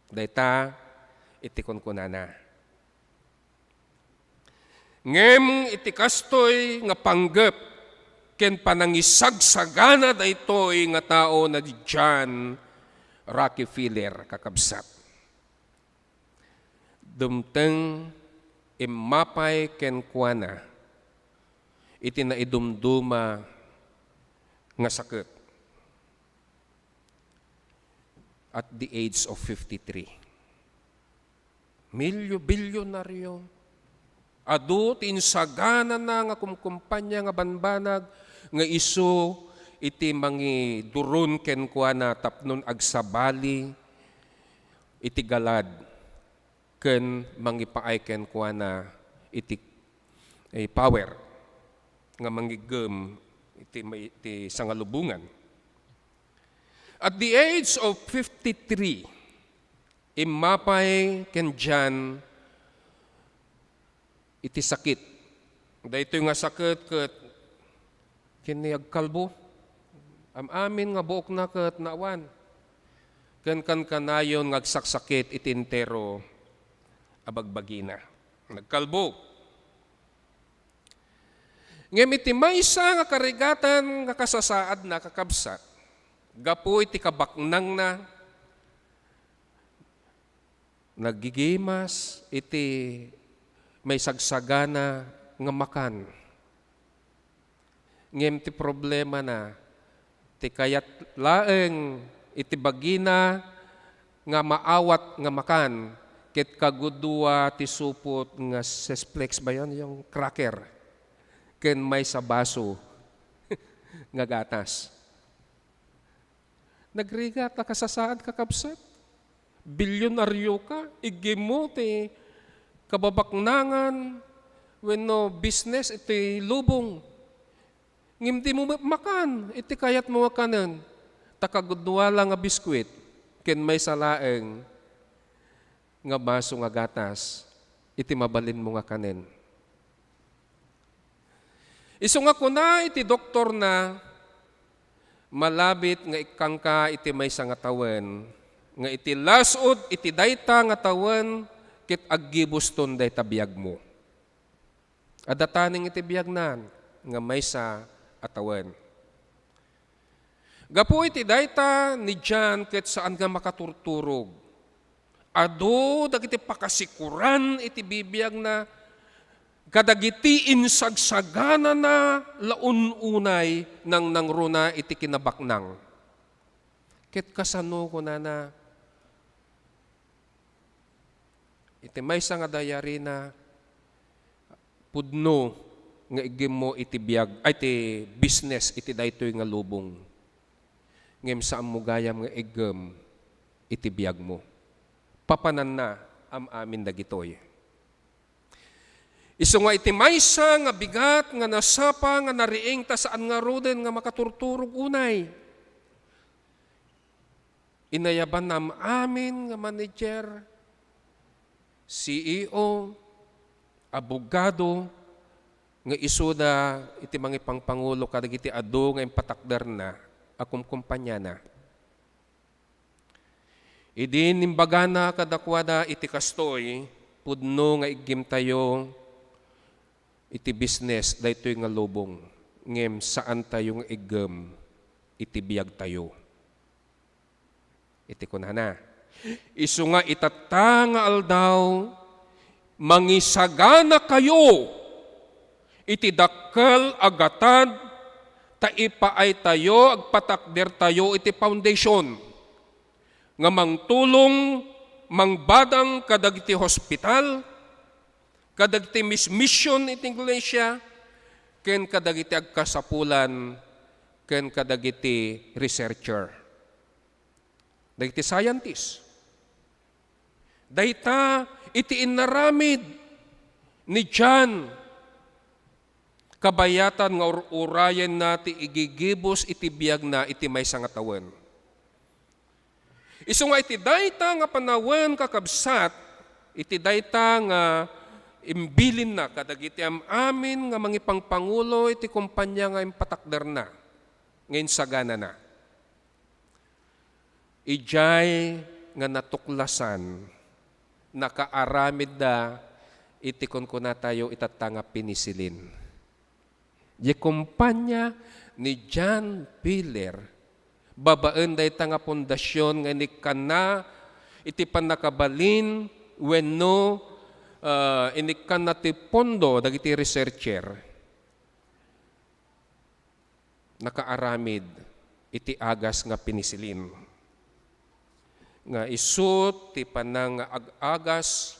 Dayta iti kunkunana. Ngem iti kastoy nga panggep ken panangisagsagana daytoy nga tao na ni John Rockefeller, kakabsat. Dumteng immapay kenkuana iti naidumduma nga saket at the age of fifty-three. Milyo-, bilyonaryo. Adu ti insaganana nga kumkumpanya nga banbanag nga isu iti mangiduron kenkuana tapno agsabali iti galad ken mangipaay kenkuana iti, eh, power nga mangiggem iti, iti sangalubongan. At the age of fifty-three, immapay ken John iti sakit. Daytoy nga saket ket ken ni agkalbo. Am-amin nga buokna ket naawan. Ken kankanayon nga agsaksakit iti entero a bagbagina. Nagkalbo. Ngem iti maysa nga karigatan nga kasasaadna, kakabsat, gapu iti kabaknangna, nagigimas iti maisagsagana nga makan. Ngem ti problemana, ti kayat laeng iti bagina nga maawat nga makan, ket kagudua ti supot nga six flakes ba yon, yung cracker, ken maysa baso nga gatas. Nagrigat a kasasaad, kakabsat. Bilyonaryo ka, iggimmo ti kababaknangan wenno business iti lubong. Ngem dimo met makan iti kayatmo nga kanen, ta kagudua la nga biskuit ken maysa laeng nga baso nga gatas iti mabalinmo nga kanen. Isu nga kuna iti doktorna, "Malabit nga ikkangka iti maysa nga tawen, nga iti las-ud iti dayta nga tawen ket aggibuston dayta biagmo." Adda taneng iti biagna nga maysa a tawen. Gapu iti dayta, ni John ket saan nga makaturturog. Adu dagiti pakasikuran iti bibiagna kadagiti insagsaganana la un-unay nangnangruna iti kinabaknang. Ket kasano, kunana, iti maysa nga diary-na, "Pudno nga iggimmo iti biag, ay, ti business iti daytoy nga lubong. Ngem saanmo gayam nga iggem iti biagmo." Papananna am-amin dagitoy. Isu nga iti maysa nga bigat nga nasapa nga nariing ta saan ngaruden nga makaturturog unay. Inayabanna am-amin nga manager, C E O, abogado, nga isuda iti mangipangpangulo kadagiti adu nga impatakderna a kumkumpaniana. Idi nimbagana kadakuada iti kastoy, "Pudno nga iggimtayo iti business daytoy nga lubong, ngem saantayo nga iggem iti biagtayo." Iti kunana, "Isu nga itatta nga aldaw, mangisaganakayo iti dakkel a gatad, ta ipaaytayo, agpatakdertayo iti foundation nga mangtulong, mangbadang kadagiti hospital, kadagiti mis-, mission iti iglesia, ken kadagiti agkasapulan, ken kadagiti researcher." Dagiti scientist. Dayta iti inaramid ni John. kabayatan nga ur-urayenna ti igigibus iti biagna iti maysa nga tawen. Isu nga iti dayta nga panawen, kakabsat, iti dayta nga imbilinna kadagiti am-amin nga mangipangpangulo iti kompania nga impatakderna, nga insaganana. Idiay nga natuklasan, nakaaramidda iti kunkunatayo itatta nga penicillin. Diay kompania ni John Piller, babaen dayta nga pundasyon nga inikkanna iti pannakabalin wenno, ah, inikkanna ti pondo dagiti researcher. Nakaaramid iti agas nga penicillin. Nga isu ti panang-ag-agas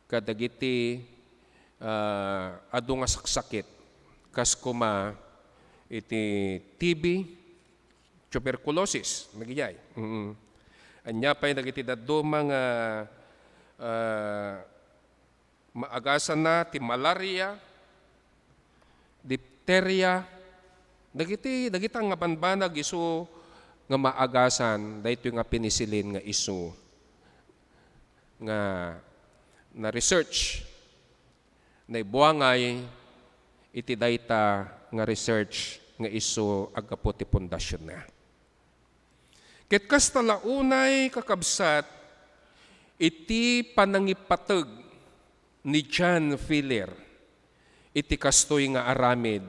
kadagiti, ah, adu nga saksakit, kas koma iti T B, tuberculosis, nagidiay. Mm. Ania pay dagiti dadduma nga, ah, maagasanna ti malaria, dipteria, dagiti, dagita nga banbanag isu nga maagasan daytoy nga penicillin nga isu nga na-research, naibuangay iti dayta nga research nga isu aggapu ti pundasionna. Ket kasta la unay, kakabsat, iti panangipateg ni John Piller iti kastoy nga aramid,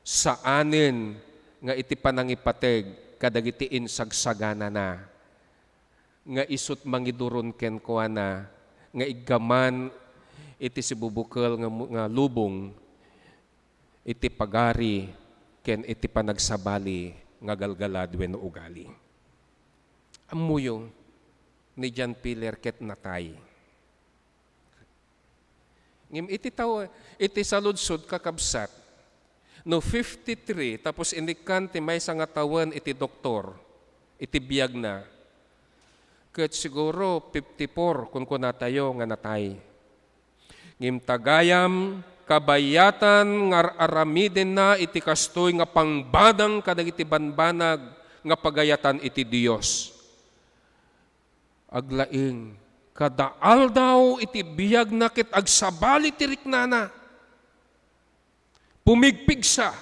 saanen nga iti panangipateg kadagiti insagsaganana nga isut' mangiduron kenkuana nga iggaman iti sibubukel nga mu-, nga lubong iti pagari ken iti panagsabali nga galgalad wenno ugali. Ammoyo, ni John Piller ket natay. Ngem iti taw-, iti saludsod, kakabsat, no fifty-three, tapos inikkan ti maysa nga tawen iti doktor, iti biagna, ket siguro fifty-four, kunkunatayo nga natay. Ngem ta gayam, kabayatan nga ar-aramidenna iti kastoy nga pangbadang kadagiti banbanag nga pagayatan iti Dios. Aglaeng, kada aldaw iti biagna ket agsabali ti riknana. Pumigpigsa,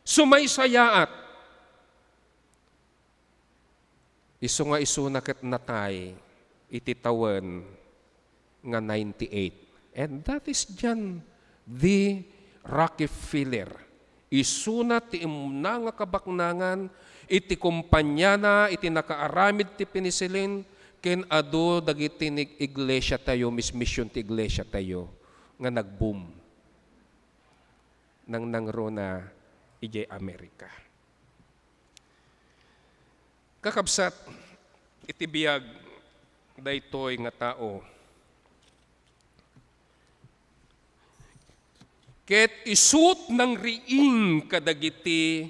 sumaysayaat. Isu nga isuna ket natay iti tawen nga ninety-eight. And that is John D. Rockefeller. Isuna ti umuna nga kabaknangan iti kompaniana iti nakaaramid ti penicillin ken adu dagiti nig-, iglesiatayo, mis-, mision ti iglesiatayo nga nag-boom. Nangnangruna idiay Amerika. Kakabsat, iti biag daytoy nga tao, ket isut' nangriing kadagiti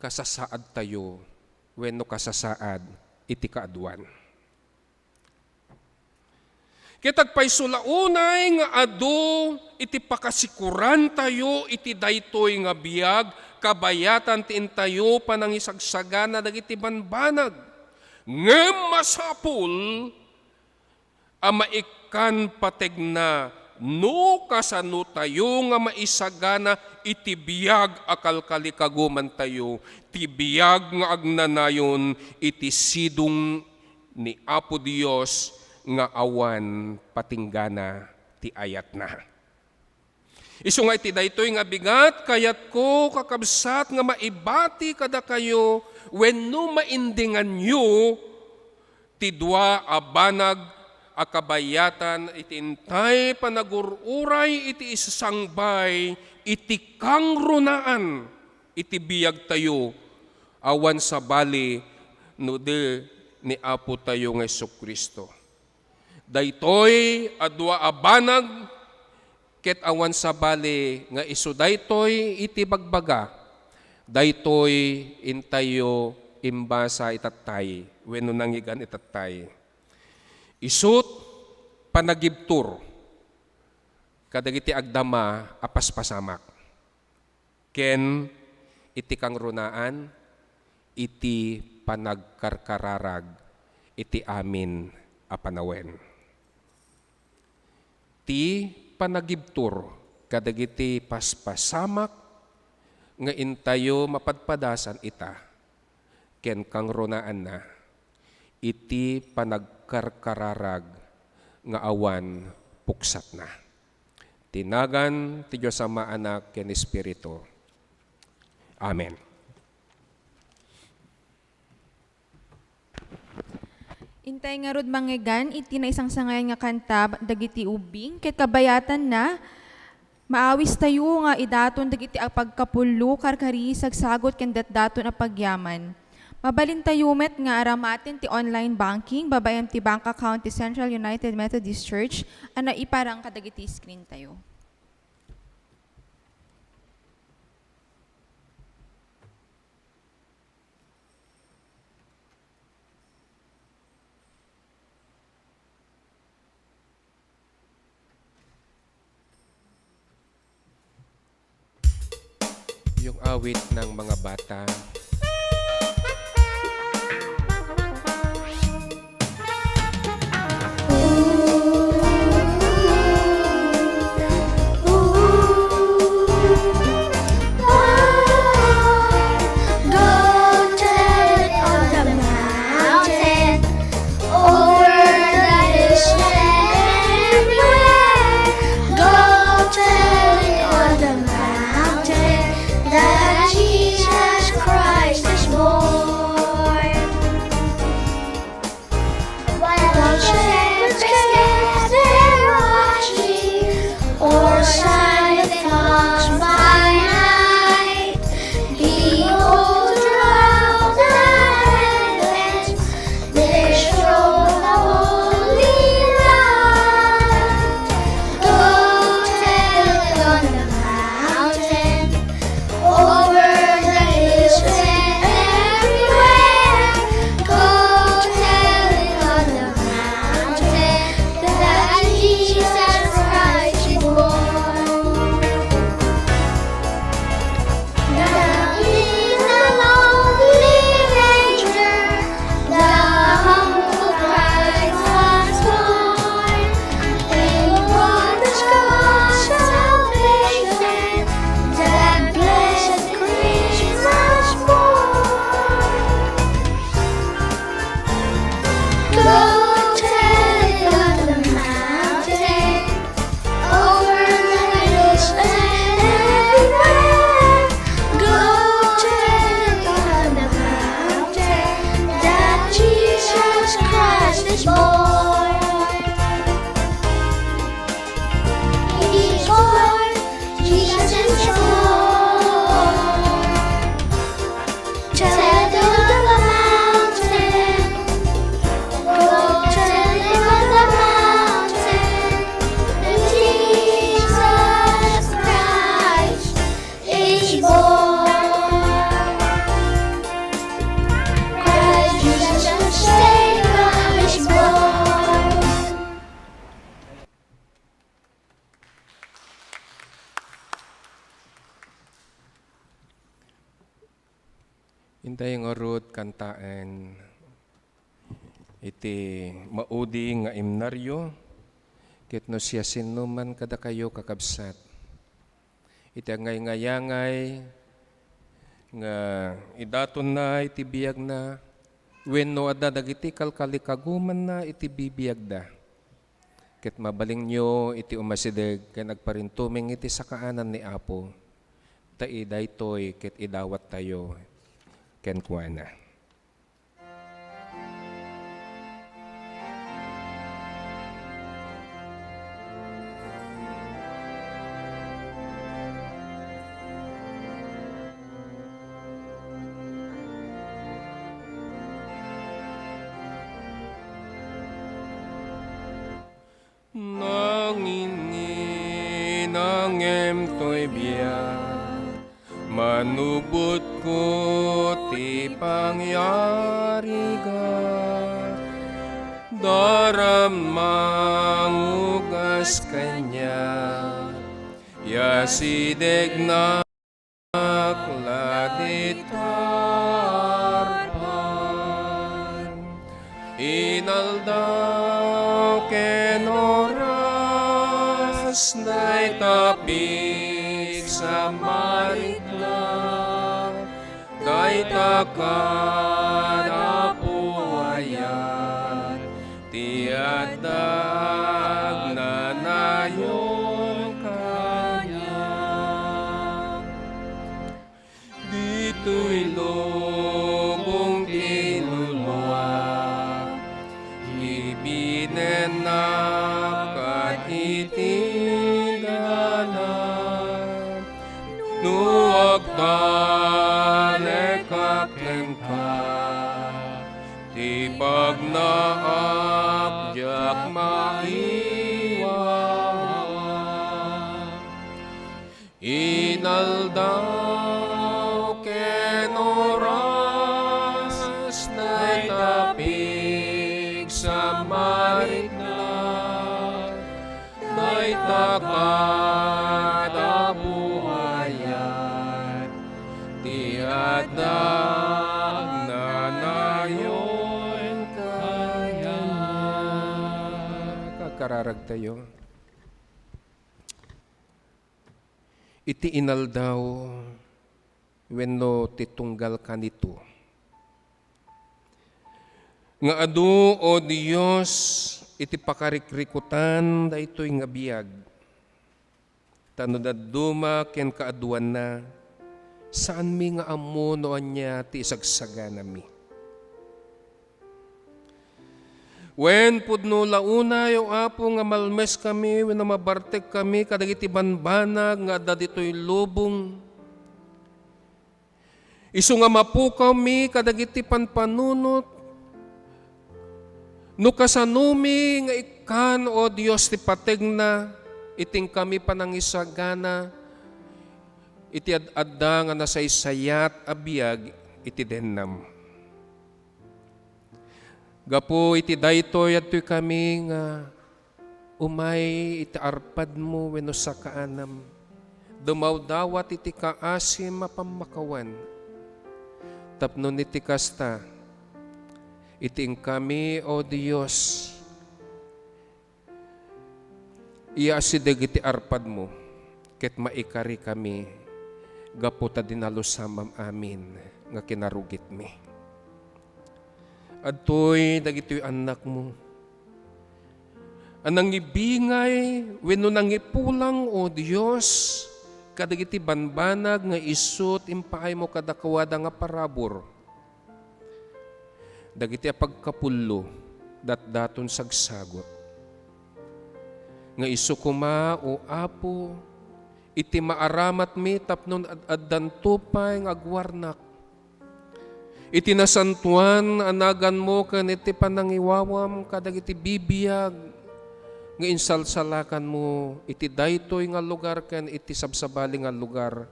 kasasaadtayo wenno kasasaad iti kaaduan. Ket agpayso la unay nga adu iti pakasikurantayo iti daytoy nga biag, kabayatan ti intayo panangisagsagana dagiti banbanag. Ngem masapul a maikkan pategna no kasanotayo nga maisagana iti biag a kalkalikagumantayo, ti biag nga agnanayon iti sidong ni Apo Dios nga awan patinggana ti ayatna. Isu nga iti daytoy nga bigat, kayatko, kakabsat, nga maibati kadakayo wenno maindinganyo ti dua a banag a kabayatan iti intay panagur-uray iti isasangbay iti kangrunaan iti biagtayo, awan sabali no di ni Apotayo nga Jesu-Cristo. Daytoy a dua a banag ket awan sabali nga isu daytoy iti bagbaga, daytoy intayo imbasa itattay wenno nangngegan itattay. Isut' panagibtur kadagiti agdama a paspasamak, ken iti kangrunaan iti panagkarkararag iti amin a panawen. Ti panagibtur kadagiti paspasamak nga intayo mapadpadasan ita, ken kangrunaanna iti panagkarkararag nga awan puksatna. Ti nagan ti Dios Ama, Anak, ken Espiritu. Amen. Intay ngarud mangngeggan iti naisangsangayan nga kanta dagiti ubbing, ket kabayatanna, maawistayo nga idaton dagiti apagkapullo, karkari, sagsagot, ken datdaton a pagyaman. Mabalintayo met nga aramaten ti online banking babaen ti bank account ti Central United Methodist Church a naiparang kadagiti screen tayo. Yung awit ng mga bata. Go tell it on the mountain, over the hills and everywhere. Go tell it on the mountain that Jesus Christ is born. While shepherds gather watching, or silent flocks by night, behold, throughout the heavens they show the holy light. Go tell it on the mountain, over the hills and everywhere. Go tell it on the mountain that Jesus Christ is born. Down in a lonely manger, the humble Christ was born. In what a star of salvation, that blessed Christmas morn. Go tell it on the mountain, over the hills and everywhere. Go tell it on the mountain that Jesus Christ is born. He is born, Jesus is born. Tell it on the mountain. Go tell it on the mountain. Jesus Christ is born. Christ Jesus our Savior is born. Intay ngarud kantaen iti maudi nga imnaryo, ket no siasinoman kadakayo, kakabsat, iti angayngayaanay nga idatonna iti biagna, wenno adda dagiti kalkalikagumanna iti bibiagda, ket mabalinyo iti umasideg ken agparintumeng iti sakaanan ni Apo, ta daytoy ket idawattayo kenkuana. Nanginginangem toy biag, manubotko ti pangyariga. Daramang ugas kaniak, Iyasidegnak la dita arpan. Inaldaw ken oras, dayta pigsa marikna, dayta kad Apo ayat ti adda agnanayon kaniak. Ditoy lubong ti luluak, ibinennak iti dalan. No agtalekak kenka, ti pagnaak diak maiwawa. Inaldaw ken oras, dayta pigsa marikna, dayta kad Apo ayat ti adda agnanayon kaniak. Agkararagtayo. Iti inaldaw wenno ti tunggal kanito nga adu, O Dios, iti pakarikrikutan daytoy nga biag. Ta no dadduma ken kaaduanna, saanmi nga ammo no ania ti isagsaganami. Wen pudno la unay, O Apo, nga malmeskami wenno mabartekkami kadagiti banbanag nga adda ditoy lubong. Isu nga mapukawmi kadagiti panpanunot, no kasanomi nga ikkan, O Dios, ti pategna iti inkami panangisagana iti ad-adda nga nasaysayat a biag iti dennam. Gapu iti daytoy, adtoy kami nga umay iti arpadmo wenno sakaanam. Dumawdawat iti kaasim a pammakawan. Tapno iti kasta, iti inkami, O Dios, iyaasideg iti arpadmo, ket maikarikami gapu ta dinalusam am-amin nga kinarugitmi. Adtoy dagitoy annakmo a nangibingay wenno nangipulang, O Dios, kadagiti banbanag nga isu ti impaaymo kadakuada nga parabur. Dagiti a pagkapullo, datdaton sagsagut. Nga isu koma, O Apo, iti maaramatmi tapno ad-addanto pay nga agwarnak. Iti nasantoan a naganmo ken iti panangiwawam kadagiti bibiag nga insalsalakanmo iti daytoy nga lugar ken iti sabsabali nga lugar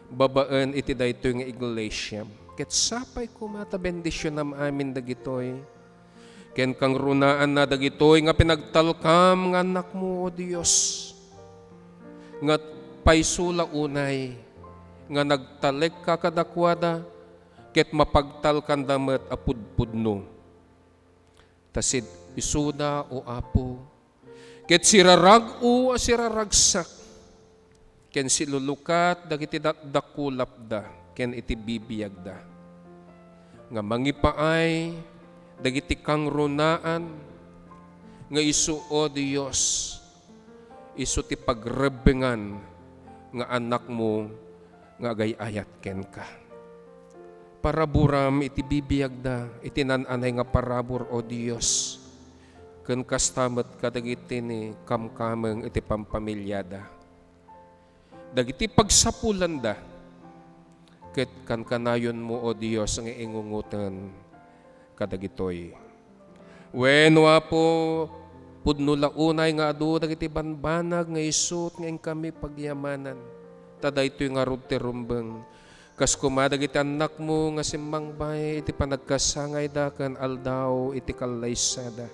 babaen iti daytoy nga iglesia. Ket sapay koma ta bendisionam amin dagitoy. Ken kangrunaanna dagitoy nga pinagtalkam nga annakmo, O Dios, nga payso la unay nga nagtalekka kadakuada ket mapagtalkanda met a pudpudno. Ta sid-, isuda, O Apo, ket sirarag-o a siraragsak, ken silulukat dagiti dakdakulapda ken iti bibiagda, nga mangipaay dagiti kangrunaan nga isu, O Dios, isu ti pagrebbengan nga annakmo nga agay-ayat kenka. Paraburam iti bibiagda iti nan-anay nga parabur, O Dios, ken kasta met kadagiti ni kamkameng iti pampamiliada. Dagiti pagsapulanda, ket kankanayonmo, O Dios, nga ingungoten kadagitoy. Wen, O Apo, pudno la unay nga adu dagiti banbanag nga isu nga inkami pagyamanan, ta daytoy ngarud ti rumbeng. Kas koma dagiti annakmo nga simmangbay iti panagkasangayda ken aldaw iti kallaysada.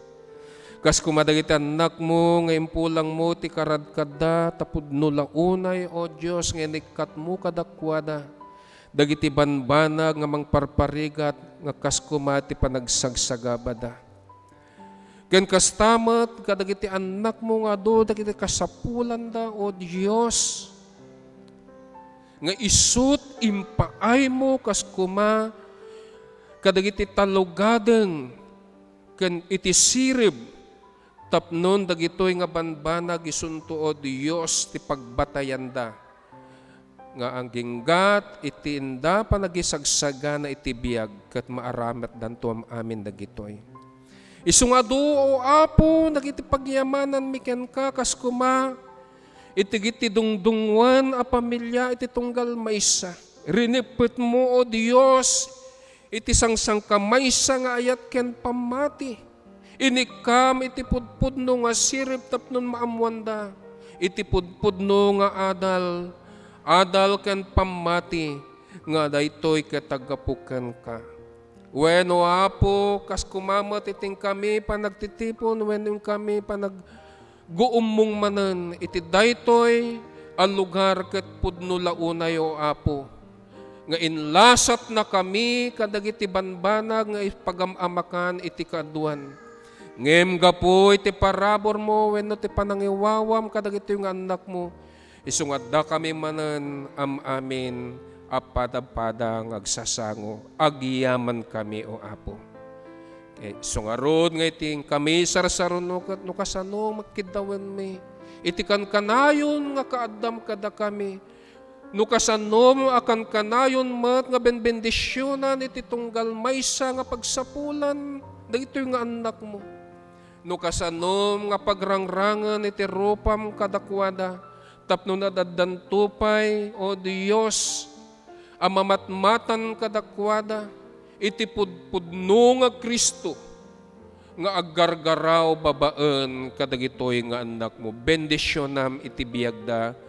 Kas koma dagiti annakmo nga impulangmo ti karadkada, ta pudno la unay, O Dios, nga inikkatmo kadakuada dagiti banbanag nga mangparparigat nga kas koma ti panagsagsagabada. Ken kasta met kadagiti annakmo nga adu dagiti kasapulanda, O Dios, nga isut' impaaymo kas koma kadagiti tallogadeng ken iti sirib tapnon dagitoy nga banbanag isunto, O Dios, ti pagbatayanda nga aginggat iti inda panagsagsagana iti biag ket maaramatdanto am-amin dagitoy. Isu nga adu, O Apo, dagiti pagyamananmi kenka, kas koma iti giti dungdungngoen a pamilia iti tunggal maysa. Rinipetmo, O Dios, iti sangsangkamaysa nga ayat ken pammati. Inikkam iti pudpudno nga sirib tapnon maammoanda iti pudpudno nga adal, adal ken pammati nga daytoy ket aggapu kenka. Wen, O Apo, kas koma met iti inkami panagtitipon wenno inkami panagguummong manen iti daytoy a lugar ket pudno la unay, O Apo, nga inlasatnakami kadagiti banbanag nga ipagam-amakan iti kaaduan. Ngem gapu iti paraburmo wenno ti panangiwawam kadagitoy nga annakmo, isu nga addakami manen am-amin a pada-pada nga agsasango, agyamankami, O Apo. Ket isu ngarud nga iti inkami sarsaruno ket no kasano makiddawenmi iti kankanayon nga kaaddam kadakami, no kasano a kankanayon met nga benbendisionan iti tunggal maysa nga pagsapulan dagitoy nga annakmo. No kasano nga pagrangrangen iti rupam kadakuada, tapno nadaddanto pay, O Dios, a mamatmatan kadakuada iti pudpudno nga Cristo nga aggargaraw babaen kadagitoy nga annakmo. Bendisionam iti biagda.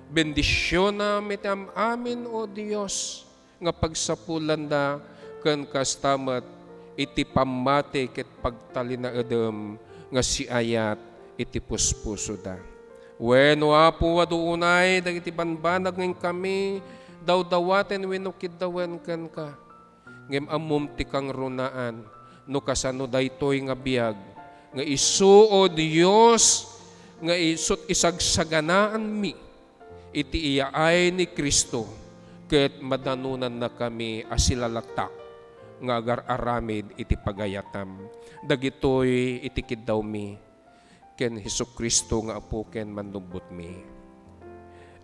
Bendisionam iti am-amin, O Dios, nga pagsapulanda ken kasta met iti pammati ket pagtalinaedem nga siayat iti puspusoda. Wen, O Apo, adu unay dagiti banbanag nga inkami dawdawaten wenno kiddawen kenka. Ngem ammom ti kangrunaan no kasano daytoy nga biag nga isu, O Dios, nga isut' isagsaganaanmi iti iyaay ni Cristo, ket madanonannakami a silalatak nga agar-aramid iti pagayatam. Dagitoy iti kiddawmi ken Jesu-Cristo nga Apo ken Mannubbotmi.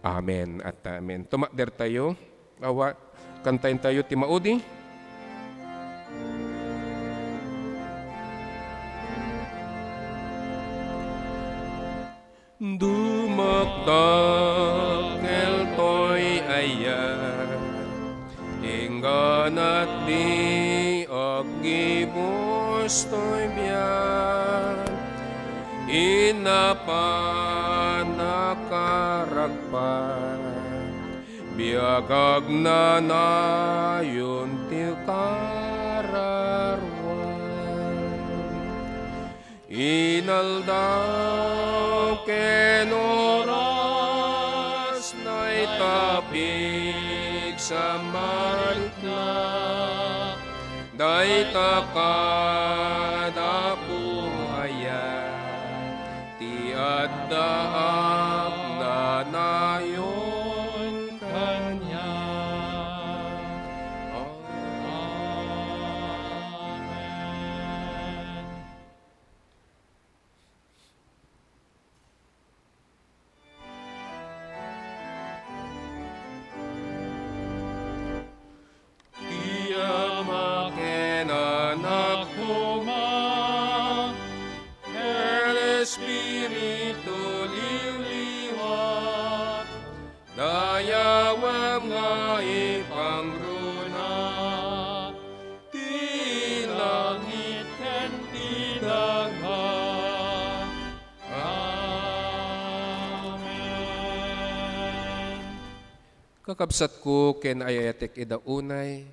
Amen at amen. Tumakdertayo. Awa, kantaentayo ti maudi. Dumagdagel toy ayat, ingganat di aggibus toy biag, innapan a karagpag, biag agnanayon ti kararuan. Inaldaw ken oras, dayta pigsamaritna, dayta kada buaya, ti adda agnanayon kaniak. Amen. Ti Ama ken Anak koma, ken Espiritu Liwliwa, dayawem nga ipangruna ti langit ken ti daga. Amen. Kakabsatko ken ay-ayatek ida unay,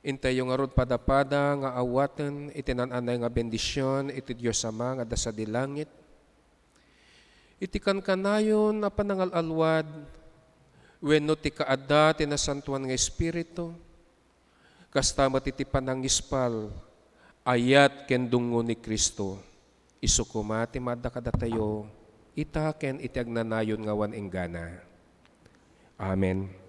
Intayo ngarud padapada nga awaten iti naan-anay nga bendision iti Dios Ama nga adda sadi langit. Iti kankanayon a panangal-alwad wenno ti kaadda ti Nasantoan nga Espiritu, kasta met iti panangispal, ayat ken dungngo ni Cristo, isu koma ti maadda kadatayo, ita ken iti agnanayon nga awan inggana. Amen.